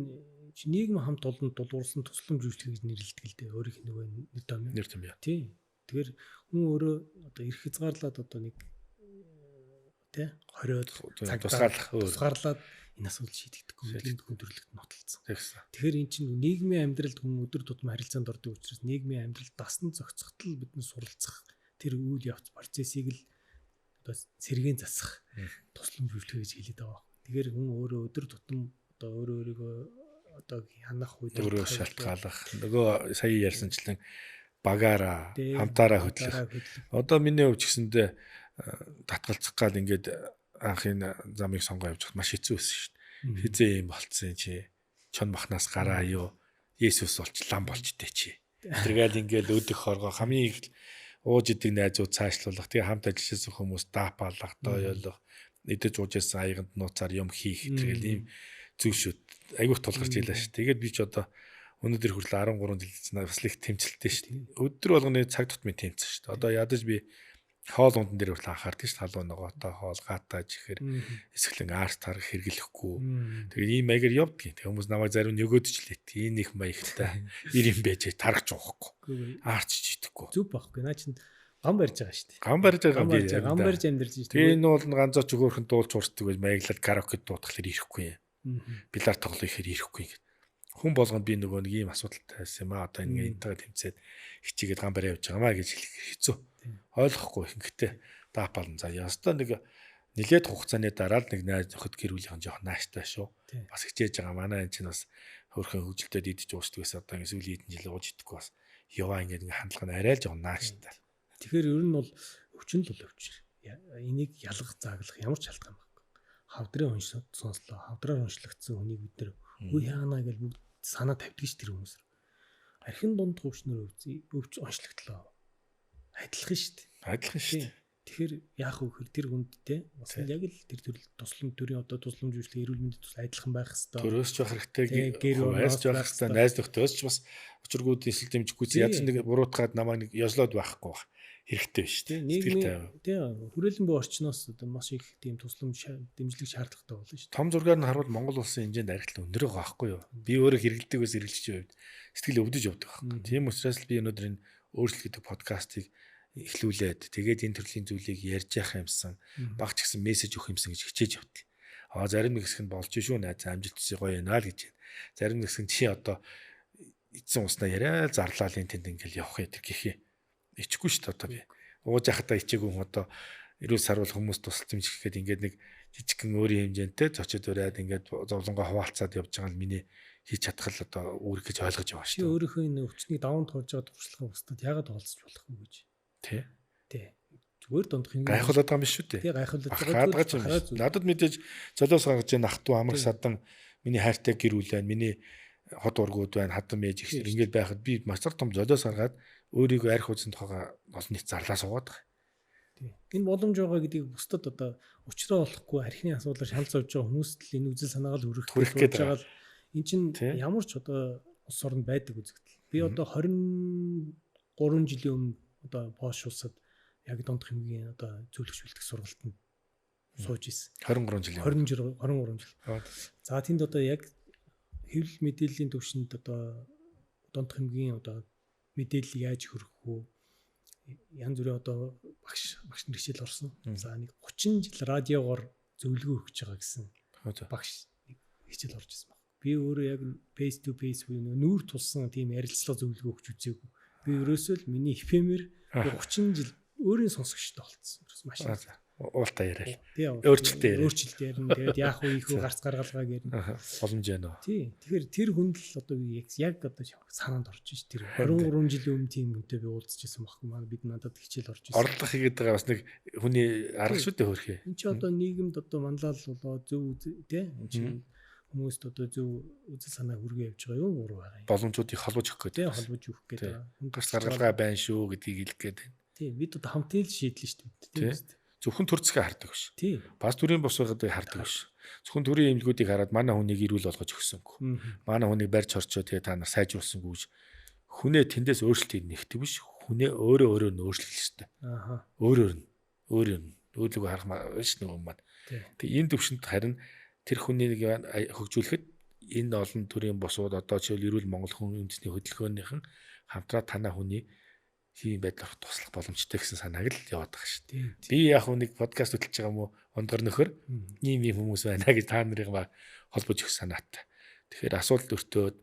нийгэм хамт олонд дулуурсан тусламж үйлчлэг гэж нэрлэдэг л дээ. Өөрийнх нь нөгөө нэр том. Нэр том яа. Тийм. Тэгэхээр хүн өөрөө одоо эрх хязгаарлаад одоо нэг тий хориод тусгаарлаад энэ асуудал шийдэгдэхгүй гэдэг хүн төрлөخت нотолцсон. Тэгэхээр эн чинь нийгмийн амьдралд хүн өдөр тутам харилцаанд ордог учраас нийгмийн амьдрал дасан зохицохтол бид нар суралцах тэр үйл явц процессыг л одоо сэргээн засах тусламж үйлчлэг гэж хэлээд байгаа. Тэгэхээр хүн өөрөө өдөр тутам одоо өөрөө өөрийгөө одоо хянах үед өөрөө шалтгааллах нөгөө сая ярьсанчлан багаараа хамтаараа хөдлөх. Одоо миний хувьд ч гэсэндээ татгалзах гал ингээд анх энэ замыг сонгоо явж байхад маш хэцүү байсан шүү дээ. Хизээ юм болцсон чи чон махнаас гараа юу Есүс болч лам болчтэй чи. Тэргээл ингээд өдөх хоргоо хамгийн их ууж идэг найзууд цаашлуулах, тэгээ хамт ажилласан хүмүүс даапаалах, дооёолох, идэж ууж байсан аяганд нууцаар юм хийх тэргээл ийм зүйл шүү. Айгүйх тулгарч ийлээ шүү. Тэгээд би ч одоо өнөөдөр хүртэл 13 жил гэсэн бас л их тэмцэлтэй шүү. Өдөр болгоны цаг тутмын тэмцэл шүү. Одоо ядаж би хоол ундан дээр хүртэл анхаардаг шүү. Халуун ногоотой хоол, гаатай чихэр, эсгэлэн арт тарах хэрэглэхгүй. Тэгээд ийм маягаар явдгийг. Тэг хүмүүс намайг зарим нөгөөдөж лээ. Энэ их маягтай ир юм байж тарах ч уухгүй. Арч ч идэхгүй. Зүв байхгүй. Наа чин гам барьж байгаа шүү дээ. Гам барьж байгаа юм. Гам барьж амьдарч шүү дээ. Тэгээ энэ бол ганцоо ч хөөхөн дуулж урсдаг гэж маяглал караоке дуудахлаар ирэхгүй юм. Бильярд тоглох ихээр ирэхгүй юм. Хүн болгонд би нөгөө нэг ийм асуудалтай байсан юм аа. Одоо ингэ энтэйгээ тэмцээд хичээгээд гам бариа явж байгаамаа гэж хэлэх хэцүү. Ойлгохгүй ихэнхдээ даапалн за ястаа нэг нилээд хугацааны дараа л нэг найз нөхөд гэр бүлийнхэн жоох нааштай шүү. Бас хичээж байгаа манай энэ чинь бас хөөрхөн хөгжилтэй идэж уушдаг гэсэн одоо ингэ сүүлийн хэдэн жил ууж идэхгүй бас яваа ингэ нэг хандлага нь арай л жоох нааштай. Тэгэхээр ер нь бол өвчин л бол өвчин. Энийг ялгах зааглах ямар ч шалтгаан байхгүй. Хавдрын унш сонслоо. Хавдраар уншлагдсан хүнийг бид нэр үе яана гэж бүгд санаа тавьдаг ш тэр хүмүүс. Архин дунд өвчнөр өвч онцлогдлоо. Адилхан шүү дээ. Адилхан шүү дээ. Тэгэхээр яах вэ гэхээр тэр хүнд те бас яг л тэр төрөл туслам төрийн одоо тусламж үйлчлэг эрүүл мэндийн тусал адилхан байх хэвээр. Төрөөс ч байх хэрэгтэй, гэр бүлээс ч байх хэвээр, найз нөхдөс ч бас учиргүй эсэл дэмжихгүй ядаж нэг буруутгаад намайг нэг ёслоод байхгүй байх хэрэгтэй биш те. Сэтгэл тий хүрээлэн буй орчноос одоо маш их тийм тусламж дэмжлэг шаардлагатай болно шүү дээ. Том зургаар нь харуул Монгол улсын хэмжээнд архитал өндөр байгаа байхгүй юу? Би өөрөө хэрэгэлдэг бас хэрэглэж байвд сэтгэл өвдөж явдаг байхгүй. Тийм учраас л би өнөөдөр энэ өөрчлөлт гэдэг подкастыг эхлүүлээд тэгээд энэ төрлийн зүйлийг ярьж явах юмсан баг ч гэсэн мессеж өгөх юмсан гэж хичээж явдаг. Аа зарим нэг хэсэг нь болж шүү найз амжилт төсөй гоё байна л гэж байна. Зарим нэг хэсэг нь чи одоо эцэн уснаа яриа зарлаал энэ тэнд ингээл явах юм тэр гэхээ. Ичихгүй шүү дээ одоо би. Ууж яхадаа ичээгүй хүн одоо эрүүл саруул хүмүүс тусалж дэмжих гэхэд ингээд нэг жижигхэн өөрийн хэмжээнтэй зочид ураад ингээд зовлонгоо хуваалцаад явж байгаа нь миний хийж чадах л одоо үүрэг гэж ойлгож байгаа шүү дээ. Чи өөрийнхөө энэ өвчнийг даван туулж байгаа туршлагаа бусдад яагаад хуваалцаж болохгүй гэж. Тий. Тий. Зүгээр дундах юм. Гайхуулаад байгаа юм биш үү дээ. Тий, гайхуулаад байгаа. Надад мэдээж золиос гаргаж байгаа ах トゥ амар садан миний хайртай гэр бүл байна. Миний хот ургууд байна, хадам ээж их ингээд байхад би маш том золиос гаргаад өөрийгөө арх үзэн тухайга олон нийт зарлаа суугаад байгаа. Тий. Энэ боломж байгаа гэдгийг бусдад одоо учраа болохгүй архины асуудлаар шал зовж байгаа хүмүүст л энэ үзэл санаагаа л хүргэх гэж байгаа л эн чинь ямар ч одоо улс орнд байдаг үзэгдэл. Би одоо 23 жилийн өмнө одоо Пош улсад яг дундх хэмгийн одоо зөвлөгч бэлтгэх сургалтанд сууж исэн. 23 жилийн. 23 жил. За тэнд одоо яг Хэвлэл мэдээллийн төвшөнд одоо донтох эмгэгийн одоо мэдээллийг яаж хүргэх үү? Янз бүрийн одоо багш нар хичээл орсон. За нэг 30 жил радиогоор зөвлөгөө өгч байгаа гэсэн багш нэг хичээл орж ирсэн баг. Би өөрөө яг face to face буюу нүүр тулсан тийм ярилцлага зөвлөгөө өгч үзээгүй. Би ерөөсөө л миний FM-ээр 30 жил өөрийн сонсогчтой болцсон. Маш уултаа яриа. Өөрчлөлтөө яриа. Өөрчлөлт ярина. Тэгээд яах вэ их гарц гаргалгааг ярина. Боломж байна уу? Тий. Тэгэхээр тэр хүнд л одоо би яг одоо санаанд орж ш. Тэр 23 жилийн өмнө тийм хүнтэй би уулзчихсан байхгүй маань бид надад хичээл орж ирсэн. Орлого хийгээд байгаа бас нэг хүний арга шүү дээ хөөрхий. Энд чи одоо нийгэмд одоо манлайлал болоо зөв тий. Энд чи хүмүүст одоо зөв үзэл санаа хүргээ явж байгаа юм буруу байгаа юм. Боломжуудыг холбож өгөх гэдэг. Холбож өгөх гэдэг. Гарц гаргалгаа байна шүү гэдгийг хэлэх гээд байна. Тий. Бид одоо хамтын л шийдлээ шүү дээ. Тийм. Зөвхөн төр зэхээ хардаг биш. Бас төрийн бус байгаадыг хардаг биш. Зөвхөн төрийн эмнэлгүүдийг хараад манай хүнийг эрүүл болгож өгсөнгүй. Манай хүнийг барьж хорчоо тэгээ та нар сайжруулсангүй гэж хүнээ тэндээс өөрчлөлт нэгтгэв биш. Хүнээ өөрөө өөрөө нь өөрчлөх ёстой. Аа. Өөрөөр нь өөрөө нь өөрлөгөө харах биш нөгөө маань. Тэгээ энэ төвшөнд харин тэр хүний хөгжүүлэхэд энэ олон төрийн босууд одоо жишээл эрүүл Монгол хүн үндэсний хөдөлгөөнийхэн хамтраа танаа хүний тийм байдлаар туслах боломжтой гэсэн санааг л яваад байгаа шүү дээ. Би яг нэг подкаст хөтлөж байгаа юм уу ондгор нөхөр ийм ийм хүмүүс байна гэж та нарыг холбож өгөх санаатай. Тэгэхээр асуудал өртөөд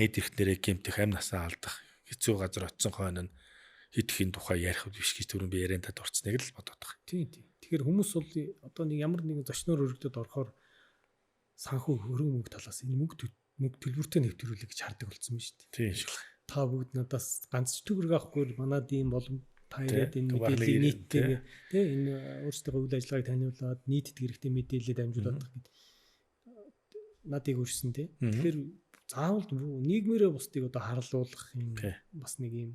эд эрхтнэрээ гэмтэх, амь насаа алдах, хэцүү газар очисон хойно нь хит хин тухай ярих биш гэж түрүүн би яриандаа дурдсныг л бодоод байгаа. Тийм тийм. Тэгэхээр хүмүүс бол одоо нэг ямар нэгэн зочноор өргөдөд орохоор санхүү хөрөнгө мөнгө талаас энэ мөнгө төлбөртэй нэвтрүүлэг гэж хардаг болсон юм шүү дээ. Тийм шүү. Та бүгд надаас ганц ч төгрөг авахгүй манад ийм болон та ирээд энэ мэдээллийг нийтдээ тий энэ өөрсдийнхөө үйл ажиллагааг таниулаад нийтэд хэрэгтэй мэдээлэлээ дамжуулаад гэдэг надыг өрсөн тий. Тэгэхээр заавал нийгмээрээ бусдыг одоо харлуулах юм бас нэг юм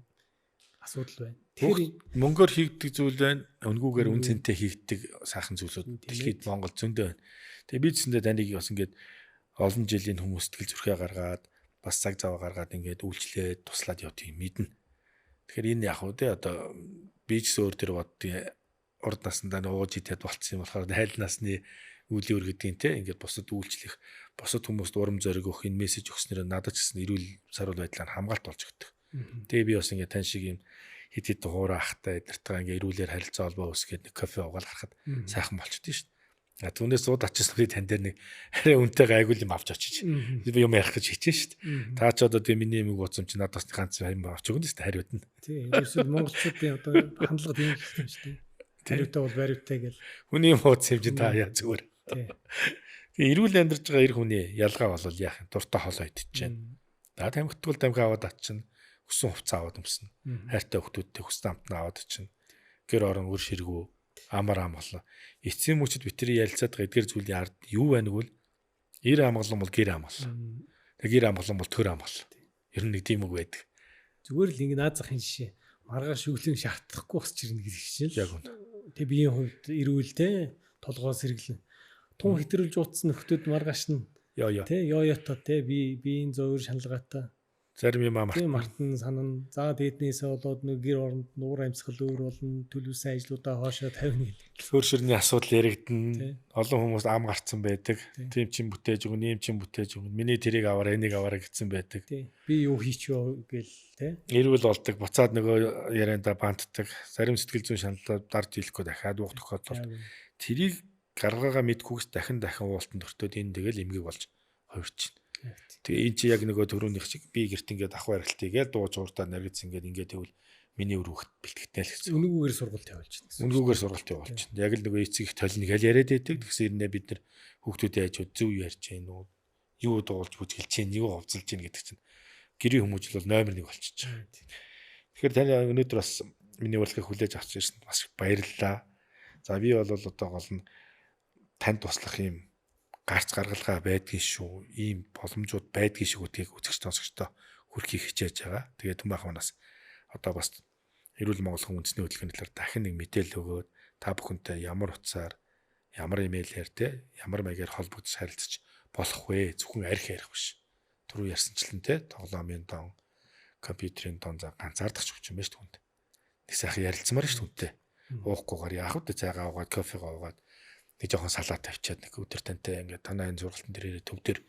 асуудал байна. Тэгэхээр мөнгөөр хийгдэг зүйл байна, өнгүүгээр үн цэнтэй хийгдэг сайхан зүйлүүд дэлхийд Монгол зөндөө байна. Тэгээ би зөндөө таныг бас ингээд олон жилийн хүмүүс сэтгэл зүрхээ гаргаад бас цаг зав гаргаад ингээд үйлчлээд туслаад явдгийг мэднэ. Тэгэхээр энэ яг үү те одоо би ч өөр төр боддгийн урд насндаа нууж идээд болцсон юм болохоор айл насны үлийн үр гэдгийг те ингээд бусад үйлчлэх, бусад хүмүүст урам зориг өгөх энэ мессеж өгснээр надад ч гэсэн эрүүл саруул байдлаар хамгаалт болж өгдөг. Тэгээ би бас ингээд тань шиг юм хэд хэд хуурай ахтай эднэртэйгээ ингээд эрүүлэр харилцаа холбоо үүсгээд нэг кофе уугаал гарахад сайхан болчихдээ шүү дээ. А түүнээс сууд очсон би тань дээр нэг арай үнэтэй гайгүй юм авч очиж. Би юм ярих гэж хичээн шүү дээ. Та ч одоо тэгээ миний юм ууцсан чи надад бас ганц юм авч өгнө шүү дээ хариуд нь. Тий, ерөөсөө монголчуудын одоо хандлага тийм л юм шүү дээ. Хариутай бол бариутай гэл. Хүний юм ууцсан юм чи та яа зүгээр. Тий. Тэгээ эрүүл амьдарч байгаа эр хүний ялгаа бол яах юм? Дуртай хоолой идчихээн. За тамхитгуул тамхи аваад очино. Хүссэн хувцас аваад өмснө. Хайртай хүүхдүүдтэй хүссэн амтнаа аваад очино. Гэр орон өр ширгүү амар амгалан. Эцсийн мөчид бидний ярилцаад байгаа эдгээр зүйлийн ард юу байна гэвэл эр амгалан бол гэр амгалан. Тэг гэр амгалан бол төр амгалан. Ер нь нэг тийм үг байдаг. Зүгээр л ингэ наад захын жишээ. Маргааш өглөө шаардахгүй босч ирнэ гэдэг чинь. Яг үнэ. Тэг биеийн хувьд эрүүл те толгоо сэргэлэн. Тун хэтрүүлж ууцсан нөхдүүд маргааш нь ёо ёо. Тэ ёо ёото те би биеийн зөөр шаналгаатай. Зарим юм мартан санана. За дээднээсээ болоод нэг гэр оронд нуур амьсгал өөр болно, төлөвсөн ажлуудаа хоошоо тавина гэл. Өөр ширний асуудал яригдана. Олон хүмүүс ам гарцсан байдаг. Тийм чин бүтээж өгнө, ийм чин бүтээж өгнө. Миний тэрийг аваарай, энийг аваарай гэсэн байдаг. Би юу хийчихв гэл тэ. Эрүүл болдог. Буцаад нөгөө яриандаа бантдаг. Зарим сэтгэл зүйн шаналлаа дарж ийлэхгүй дахиад уух тохиолдолд тэрийг гаргаагаа мэдхгүйгс дахин дахин уултанд өртөөд энэ тэгэл эмгэг болж хувирчихна. Тэгээ эн чи яг нөгөө төрөөнийх шиг би гэрт ингээд ах барилтыг гээл дууж уурдаа наргиц ингээд ингээд тэгвэл миний үр хөвгт бэлтгэдэг л гэсэн. Үнэгүйгээр сургалт явуулчихна гэсэн. Үнэгүйгээр сургалт явуулчихна. Яг л нөгөө эцэг их толныг аль яриад байдаг. Тэгсэн ирнэ бид нар хүүхдүүдээ яаж зөв ярьж гин үү? Юу дуулж бүжгэлж гин, юу хувцалж гин гэдэг чинь гэрийн хүмүүжил бол номер 1 болчихж байгаа. Тэгэхээр таны өнөөдөр бас миний урилгыг хүлээж авч ирсэнд бас баярлалаа. За би бол одоо гол нь танд туслах юм гарц гаргалгаа байдгийн шүү. Ийм боломжууд байдгийн шүү гэдгийг үзэгч сонсогчдоо хүрхийг хичээж байгаа. Тэгээд түмэн ахманаас одоо бас эрүүл Монгол хүн үндэсний хөдөлгөөний талаар дахин нэг мэдээлэл өгөөд та бүхэнтэй ямар утсаар, ямар имэйлээр те, ямар маягаар холбогдож харилцаж болох вэ? Зөвхөн арх ярих биш. Түрүү ярьсанчлан те, тоглоомын дон, компьютерийн дон за ганцаардах ч хүчин байж түнд. Нэг сайхан ярилцмаар ш түнтэй. Уухгүйгээр яах вэ? Цайгаа уугаад, кофегаа уугаад нэг жоохон салат тавьчаад нэг өдөр тантай ингээд танаа энэ сургалтын дээр ирээд төв дээр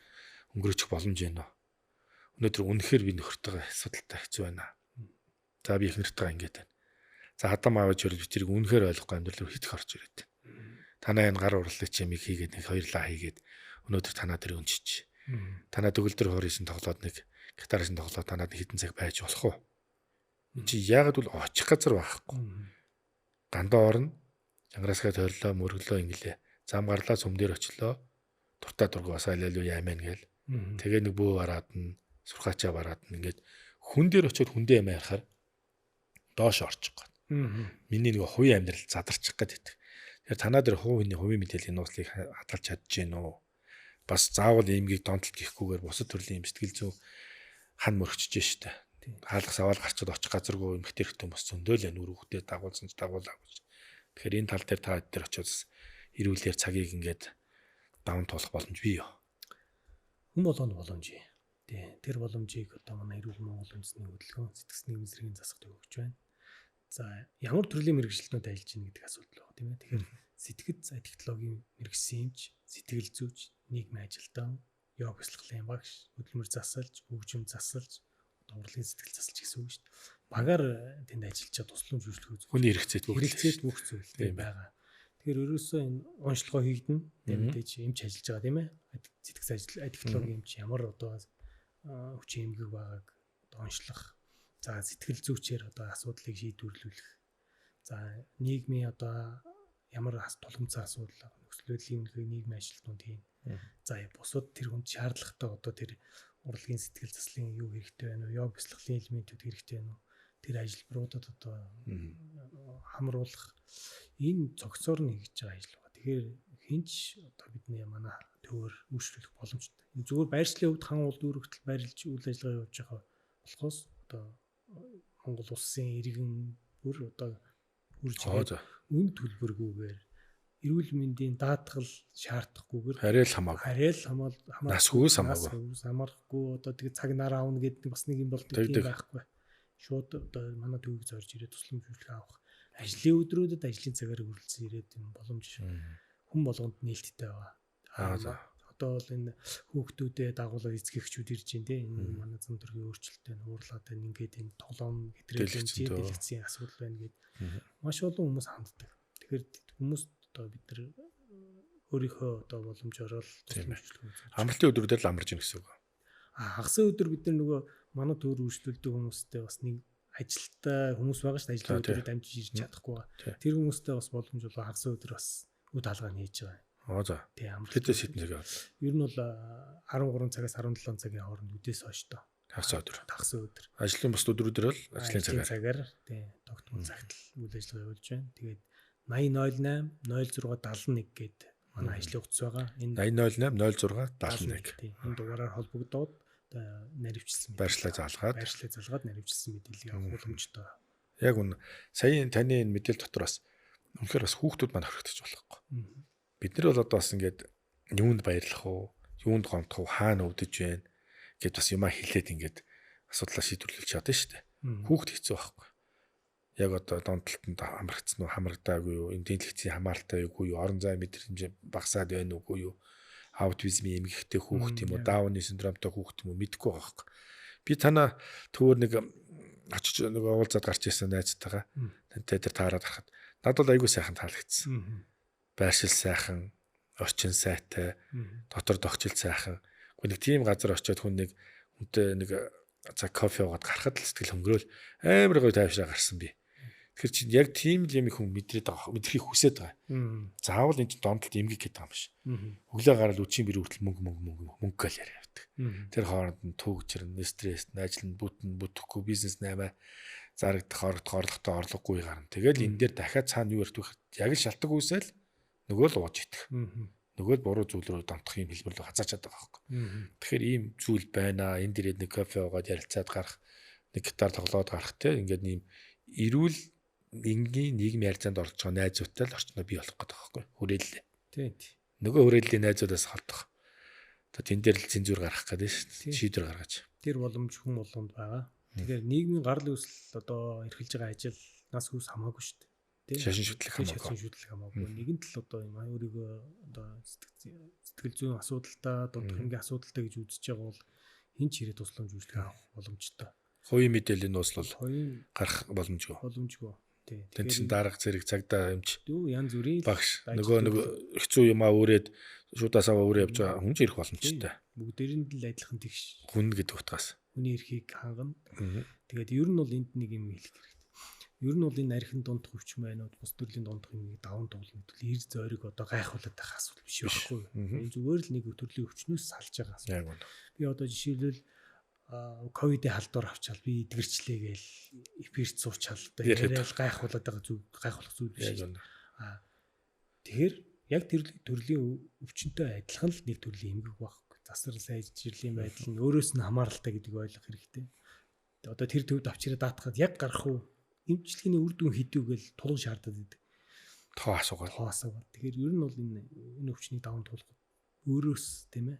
Өнгөрөчих боломж байна уу? Өнөөдөр үнэхээр би нөхөртөйгөө асуудалтай хэцүү байна. За би эхнэртэйгээ ингэж байна. За хадам аавч хөрөл би тэрийг үнэхээр ойлгохгүй амьдрал руу хит их орж ирээд байна. Танаа энэ гар урлыг чимийг хийгээд нэг хоёрлаа хийгээд өнөөдөр танаа дээр өнчиж. Танаа төгөлдөр хуурын тоглоод нэг гитарын тоглоод танаад хэдэн цаг байж болох уу? Чи яагаад бол очих газар байхгүй. Гандаа орно. Чангараасгаа тойллоо, мөрөглөө ингэлээ. Зам гарлаа, сүм дээр очлоо. Дуртай дургу бас алиалуу яамэн гээл. Тэгээ нэг бөө бараад нь, сурхаачаа бараад нь ингээд хүн дээр очиод хүндээ юм ярихаар доош орчих гээд. Миний нэг хувийн амьдрал задарчих гээд байдаг. Тэгэхээр танаа дээр хувийн мэдээллийн нууцлыг хадгалж чадж гин үү? Бас заавал эмгийг донтолт гихгүйгээр бусад төрлийн юм сэтгэл зүйн хан мөрөгчж штэ. Хаалга саваал гарчаад очих газаргүй эмэгтэй хүмүүс бас зөндөөл нүр хүүхдээ дагуулсан ч дагуулаагүй. Тэгэхээр энэ тал дээр та дээр очиод эрүүлэр цагийг ингээд даван туулах боломж бий юу? Хүн болгонд боломж. Тий. Тэр боломжийг одоо манай эрүүл Монгол үндэсний хөдөлгөөн сэтгэл нийгмийн зэргийн засагт өгч байна. За ямар төрлийн мэргэжилтнүүд ажиллаж байна гэдэг асуудал байна, тийм ээ. Тэгэхээр сэтгэц технологийн мэргэжсэн эмч, сэтгэл зүйч, нийгмийн ажилтан, йог бясалгалын багш, хөдөлмөр засалж, хөгжим засалж, одоо урлагийн сэтгэл засалж гэсэн үг шүү дээ. Багаар тэнд ажиллаж байгаа тусламж үйлчлэх зүйл. Хүний хэрэгцээд бүх зүйл тийм байгаа. Тэгэхээр ерөөсөө энэ онцлогоо хийгдэн. Мэдээж эмч ажиллаж байгаа, тийм ээ. Сэтгэц ажил, технологийн эмч ямар одоо хүчин эмгэг байгааг одоо онцлох. За сэтгэл зүйчээр одоо асуудлыг шийдвэрлүүлэх. За нийгмийн одоо ямар тулгымцсан асуудал нөхцөл байдлын эмнэлгийг нийгмийн ажилтнууд хийн. За бусад тэр хүнд шаардлагатай одоо тэр урлагийн сэтгэл заслын юу хэрэгтэй байна уу, йог бясалгалын элементүүд хэрэгтэй байна уу? Тэр ажилбаруудад одоо хамруулах энэ цогцоор нь хийж байгаа ажил байгаа. Тэгэхээр хинч одоо бидний манай төвөр үйлчлэх боломжтой. Энэ зүгээр байршлын хувьд хан уул дүүрэгтэл байрлаж үйл ажиллагаа явуулж байгаа болохоос одоо Монгол улсын иргэн бүр одоо үрж үн төлбөргүйгээр эрүүл мэндийн даатгал шаардахгүйгээр арай л хамаагүй. Арай л хамаагүй. Насгүй самаагүй. Самархгүй одоо тэгээ цаг нар аавна гэдэг бас нэг юм болдог юм байхгүй. Шууд одоо манай төвийг зорж ирээд тусламж үйлчлэг авах. Ажлын өдрүүдэд ажлын цагаар үргэлжлэн ирээд юм боломж хүн болгонд нээлттэй байгаа. Одоо бол энэ хүүхдүүдэд дагуулаад эцгэгчүүд ирж байна те. Энэ манай зам төргийн өөрчлөлттэй нуурлаад байна. Ингээд энэ тоглоом хэтрээлэн дэлгэцийн асуудал байна гэд маш олон хүмүүс ханддаг. Тэгэхээр хүмүүс одоо бид нар өөрийнхөө одоо боломжоор л тусламж үйлчлэх үзүүлж. Амралтын өдрүүдээр л амарч ийн гэсэн үг. Хагас өдөр бид нар нөгөө манай төвөр үйлчлүүлдэг хүмүүстэй бас нэг ажилтай хүмүүс байгаа шүү дээ. Ажлын өдрүүд дамжиж ирж чадахгүй байгаа. Тэр хүмүүстэй бас боломж болоо хагас өдөр бас үд алгаа нь хийж байгаа. Аа за. Тий, амралт. Хэдээс хэдэн цаг яваа? Ер нь бол 13 цагаас 17 цагийн хооронд үдээс хойш доо. Хагас өдөр. Хагас өдөр. Ажлын бус өдрүүдээр л ажлын цагаар тий, тогтмол цагт л үйл ажиллагаа явуулж байна. Тэгээд 8008 06 71 гээд манай ажлын утас байгаа. Энэ 8008 06 71. Тий, энэ дугаараар холбогдоод одоо наривчлсан байршлаа залгаад наривчлсан мэдээллийг авах боломжтой. Яг үн сая таны энэ мэдээлэл дотор бас үнэхээр бас хүүхдүүд маань хоригдож болохгүй. Бид нар бол одоо бас ингээд юунд баярлах уу, юунд гомдох уу, хаана өвдөж байна гэд бас юмаа хилээд ингээд асуудлаа шийдвэрлүүлж чадна шүү дээ. Хүүхд хэцүү байхгүй. Яг одоо донтолтонд хамрагдсан уу, хамрагдаагүй юу, энэ дэлгэцийн хамааралтай үгүй юу, орон зай мэдрэмж багасаад байна уугүй юу, аутизмын эмгэгтэй хүүхд юм уу, Дауны синдромтой хүүхд юм уу мэдэхгүй байгаа байхгүй. Би танаа төвөр нэг очиж нэг уулзаад гарч ирсэн найзтайгаа тантай тэр таарад гарахад надад бол айгүй сайхан таалагдсан. Байршил сайхан, орчин сайтай, дотор догчил сайхан. Гэхдээ нэг тийм газар очиод хүн нэг хүнтэй нэг цаг кофе уугаад гарахад л сэтгэл хөнгөрөөл амар гоё тайвшраа гарсан би. Тэгэхээр чинь яг тийм л юм хүн мэдрээд байгаа, мэдрэхийг хүсээд байгаа. Заавал энэ чинь донтолт эмгэг гэдэг юм биш. Өглөө гараад үчийн бэр хүртэл мөнгө мөнгө мөнгө мөнгө гэл яриа явдаг. Тэр хооронд нь төгжрэн, стресс, ажил нь бүтэн, бүтэхгүй, бизнес 8 зарагдах, орогдох, орлоготой орлогогүй гарна. Тэгэл энэ дээр дахиад цаана юу ярих вэ? Яг л шалтгаан үүсэл нөгөө л ууж идэх. Нөгөө л буруу зүйл рүү донтох юм хэлбэр рүү хазаачаад байгаа байхгүй. Тэгэхээр ийм зүйл байна. Энэ дээрээ нэг кофе уугаад ярилцаад гарах, нэг гитар тоглоод гарах те. Ингээд ийм эрүүл энгийн нийгмийн харилцаанд орж байгаа найзуудтай л орчноо бий болох гэдэг байхгүй. Хүрээллээ. Тийм. Нөгөө хүрээллийн найзуудаас холдох. Одоо тэн дээр л цензуур гаргах гэдэг шүү дээ. Шийдвэр гаргаж. Тэр боломж хүн болгонд байгаа. Тэгэхээр нийгмийн гарал үүсэл одоо эрхэлж байгаа ажил нас хүүс хамаагүй шүү дээ. Тийм. Шашин шүтлэг хамаагүй. Шашин шүтлэг хамаагүй. Нэгэн тал одоо юм өөрийгөө одоо сэтгэл зүйн асуудалтай, дутх эмгийн асуудалтай гэж үзэж байгаа бол хэн ч хэрэг тусламж үйлчлэг авах боломжтой. Хувийн мэдээллийн нууцлал гарах боломжгүй. Боломжгүй. Тийм. Тэн чинь дарга зэрэг цагдаа эмч янз бүрийн багш нөгөө хэцүү юмаа өөрөөд шуудаас аваа өөрөө явж байгаа хүн ч ирэх боломжтой. Бүгдээрэнд л адилхан тэгш. Хүн гэдэг утгаас. Хүний эрхийг хангана. Тэгээд ер нь бол энд нэг юм хэлэх хэрэгтэй. Ер нь бол энэ архин дундх өвчин байна уу, бус төрлийн дундх юмыг даван туулна гэдэг эр зойрог одоо гайхуулаад байх асуудал биш байхгүй юу? Энэ зүгээр л нэг төрлийн өвчнөөс салж байгаа асуудал. Би одоо жишээлбэл ковидын халдвар авчаал би эдгэрчлээ гээл эпирт суучаал одоо яриад гайхуулаад байгаа зүйл гайхуулах зүйл биш. Тэгэхээр яг тэр төрлийн өвчнөд адилхан л нэг төрлийн эмгэг байхгүй. Засвар сайжрлын байдал нь өөрөөс нь хамааралтай гэдгийг ойлгох хэрэгтэй. Одоо тэр төвд авчираа даатахад яг гарах уу? Эмчилгээний үр дүн хэдүү гээл тулгын шаардаад байдаг. Тоо асуугаад. Тэгэхээр ер нь бол энэ өвчнийг даван туулах өөрөөс тийм ээ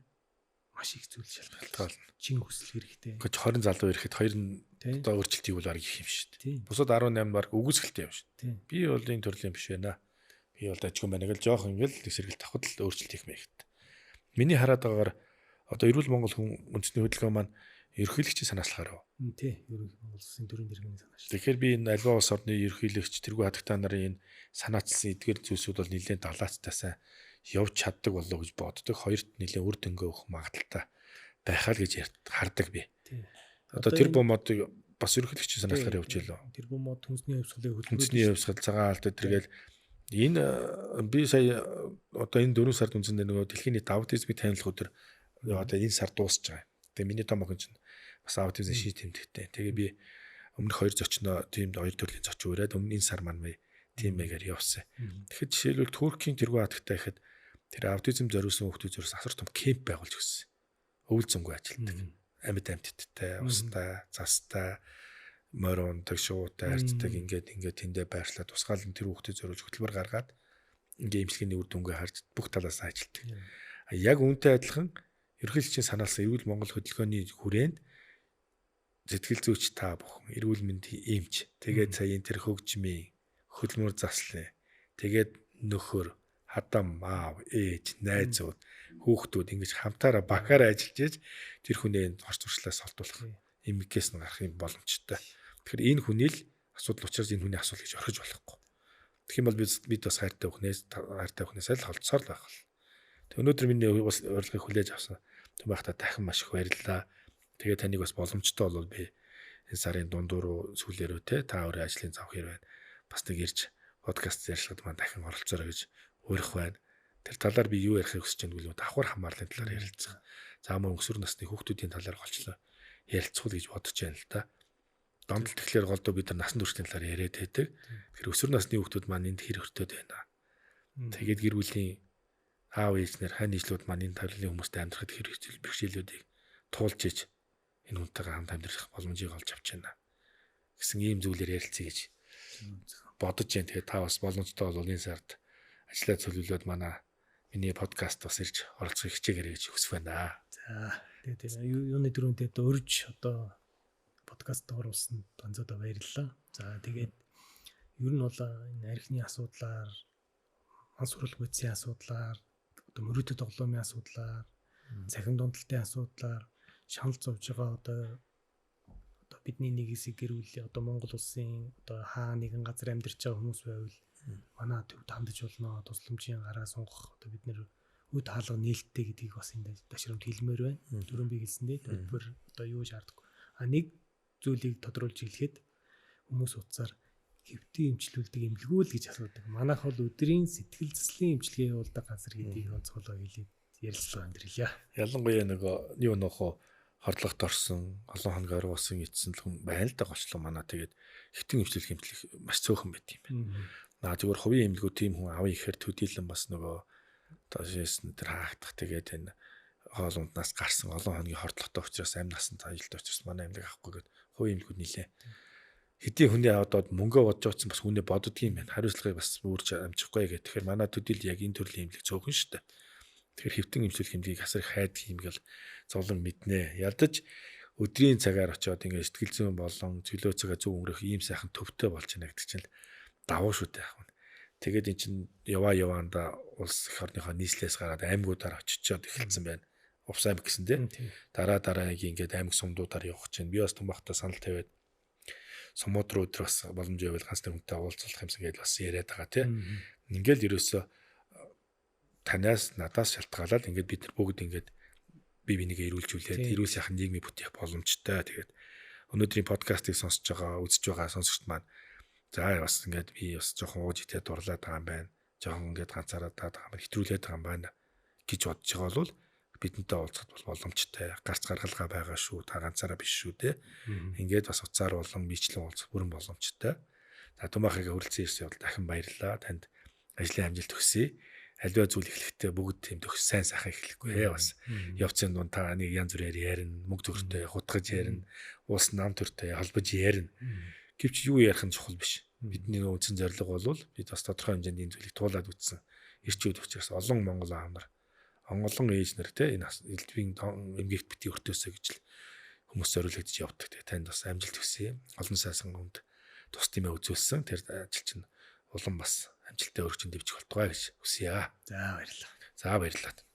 маш их зүйл шалтгаална. Чин хүсэл хэрэгтэй. Гэж 20 залуу ирэхэд хоёр нь одоо өөрчлөлт хийвэл баг их юм шүү дээ. Бусад 18 баг үгүйсгэлтэй юм шүү дээ. Би бол энэ төрлийн биш байна. Би бол дажгүй байна гэл жоох ингээл сэргэлт авахд л өөрчлөлт хийх мэйхт. Миний хараад байгаагаар одоо эрүүл Монгол хүн үндэсний хөдөлгөөн маань ерөнхийлөгчийн санаачлахаар. Тий, ерөнхий Монгол улсын төрийн тэргүүний санаачлал. Тэгэхээр би энэ альва улс орны ерөнхийлөгч тэргүй хадагтаа нарын энэ санаачилсан эдгээр зүйлсүүд бол нэлээд далаацтай сайн явж чаддаг болов гэж боддог. Хоёрт нэлээд үр дүнгээ өгөх магадлалтай байхаа л гэж хардаг би. Одоо тэр бомодыг бас ерөнхийлөгчийн санаачлалаар явж илээ. Тэр бомод хүнсний хувьсгалыг хөдөлгөөн. Хүнсний хувьсгал цагаан алт өдргээл энэ би сая одоо энэ 4 сард үндсэндээ нөгөө дэлхийн нийт аутизмыг танилцах өдөр одоо энэ сар дуусч байгаа. Тэгээ миний том охин чинь бас аутизм шийд тэмдэгтэй. Тэгээ би өмнөх хоёр зочноо тийм хоёр төрлийн зочин ураад өмнө энэ сар маань тийм мэгээр явсан. Тэгэхээр жишээлбэл Туркийн тэргүй хатагтай гэхэд тэр аутизм зориулсан хүүхдүүд зориулсан асар том кемп байгуулж өгсөн. Өвөл зөнгөө ажилтдаг. Амьд амьтдтай, устай, застай, морь ундаг, шуутай, арцдаг ингээд тэндээ байршлаа тусгаалan тэр хүүхдэд зориулж хөтөлбөр гаргаад ингээ эмчилгээний үр дүнгээ харж бүх талаас нь ажилтдаг. Яг үүнтэй адилхан ерөнхийлөгчийн санаалсан эрүүл Монгол хөдөлгөөний хүрээнд сэтгэл зүйч та бүхэн, эрүүл мэндийн эмч, тэгээд сая энэ тэр хөгжмийн хөдөлмөр заслын, тэгээд нөхөр, хадам, аав, ээж, найзууд, хүүхдүүд ингэж хамтаараа багаараа ажиллаж иж тэр хүнээ орц зуршлаас холдуулах, эмгэгээс нь гарах юм боломжтой. Тэгэхээр энэ хүний л асуудал учраас энэ хүний асуудал гэж орхиж болохгүй. Тэгэх юм бол бид бас хайртай хүнээс л холдсоор л байх л. Тэг өнөөдөр миний бас урилгыг хүлээж авсан. Түн байхдаа дахин маш их баярлалаа. Тэгээ таныг бас боломжтой болвол би энэ сарын дундуур руу сүүлээрөө те та өөрийн ажлын зав хэр байна. Бас нэг ирж подкаст ярьцлагад маань дахин оролцоорой гэж уурах байна. Тэр талаар би юу ярихыг хүсэж байна гэвэл давхар хамаарлын талаар ярилцах. За мөн өсвөр насны хүүхдүүдийн талаар голчлоо ярилцах гэж бодож байна л да. Донтол тэгэхээр голдоо бид нар насан туршдын талаар яриад байдаг. Тэгэхээр өсвөр насны хүүхдүүд маань энд хэр өртөөд байна. Тэгээд гэр бүлийн аав ээж нар хань нийслүүд маань энэ төрлийн хүмүүстэй амьдрахад хэр бэрхшээлүүдийг туулж иж энэ хүнтэйгээ хамт амьдрах боломжийг олж авч байна гэсэн ийм зүйлээр ярилцъя гэж бодож байна. Тэгээд та бас боломжтой бол энэ сард ажлаа цөлүүлээд манай миний подкаст бас ирж оролцохыг хичээгээрэй гэж хүсэх байна. За тэгээд юуны дөрөв дээр урьж одоо подкаст оруулсан ганцаадаа баярлалаа. За тэгээд ер нь бол энэ архины асуудлаар, ман сурал гүйцийн асуудлаар, одоо мөрөөдөд тоглоомын асуудлаар, цахим дунталтын асуудлаар шанал зовж байгаа одоо бидний нэг хэсэг гэр бүлийн одоо Монгол улсын одоо хаа нэгэн газар амьдарч байгаа хүмүүс байвал манай төвд хандаж болно. Тусламжийн гараа сунгах одоо бид нэр үд хаалга нээлттэй гэдгийг бас энд ташрамт хэлмээр байна. Түрүүн би хэлсэндээ төлбөр одоо юу шаарддаг. А нэг зүйлийг тодруулж хэлэхэд хүмүүс утсаар хэвтийн эмчлүүлдэг эмнэлгүү л гэж асуудаг. Манайх бол өдрийн сэтгэл заслын эмчилгээ явуулдаг газар гэдгийг онцгойлоо хэлээд ярилцлага өндөрлөе. Ялангуяа нөгөө юу нөхөө хордлогот орсон, олон хоног оргуулсан эцсэн л хүн байна л да голчлоо манай. Тэгээд хэвтийн эмчлэх эмчлэх маш цөөхөн байт юм байна. Наа зүгээр хувийн эмнэлгүү тийм хүн авъя гэхээр төдийлөн бас нөгөө одоо шээсэн тэр хаагдах тэгээд энэ хоол унднаас гарсан олон хоногийн хордлоготой учраас амь насанд аюултай учраас манай эмнэлэг авахгүй гээд хувийн эмнэлгүүд нилээ. Хэдий хүний одоод мөнгө бодож утсан бас хүнээ боддгийм байна. Хариуцлагыг бас үүрч амжихгүй гэх. Тэгэхээр манай төдийл яг энэ төрлийн эмнэлэг цөөхөн шүү дээ. Тэгэхээр хэвтэн эмчлэх эмнэлгийг асар их хайдаг юм гэл зовлон мэднэ. Ядаж өдрийн цагаар очиод ингээд сэтгэл зүйн болон чөлөө цагаа зөв өнгөрөх ийм сайхан төвтэй болж байна гэдэг чинь Давуу шүү дээ яг. Тэгээд эн чинь яваанда улс эх орныхоо нийслэлээс гараад аймагуудаар очичоод эхэлсэн байна. Увс аймаг гэсэн тий. Дараа дараагийн ингээд аймаг сумдуудаар явах чинь би бас тумбахтаа санал тавиад сумууд руу өдөр бас боломж байвал ганц нэг хүнтэй уулзах юмсан гэдэл бас яриад байгаа тий. Ингээл ерөөсөө танаас надаас шалтгаалаад ингээд бид нар бүгд ингээд бие бинийгээ эрүүлжүүлээд эрүүл сайхан нийгмийг бүтээх боломжтой. Тэгээд өнөөдрийн подкастыг сонсож байгаа, үзэж байгаа сонсогчд маань за бас ингээд би бас жоохон ууж идээд дурлаад байгаа юм байна. Жоохон ингээд ганцаараа даад байгаа юм байна, хэтрүүлээд байгаа юм байна гэж бодож байгаа бол бидэнтэй уулзахад бол боломжтой. Гарц гаргалгаа байгаа шүү. Та ганцаараа биш шүү те. Ингээд бас уцаар болон бичлэн уулзах бүрэн боломжтой. За Тумаахыг хүрэлцэн ирсэн бол дахин баярлалаа. Танд ажлын амжилт хүсье. Аливаа зүйл эхлэхдээ бүгд тийм төгс сайн сайхан эхлэхгүй ээ бас. Явцын дунд та нэг янз бүрээр ярина, мөнгө төгрөгтэй хутгаж ярина, улс нам төртэй холбож ярина. Гэвч юу ярих нь чухал биш. Бидний үндсэн зорилго бол бид бас тодорхой хэмжээнд энэ зүйлийг туулаад үтсэн. Ирчүүд учраас олон монгол аав нар, олон ээж нар те энэ элдвийн эмгэгт бити өртөөсөө гэж л хүмүүс зориулагдж явдаг. Тэгээ танд бас амжилт хүсье. Олон сайсан хүнд тус тимээ үзүүлсэн. Тэр ажил чинь улам бас амжилттай өргөжин дэвжих болтугай гэж хүсье. За баярлалаа. За баярлалаа.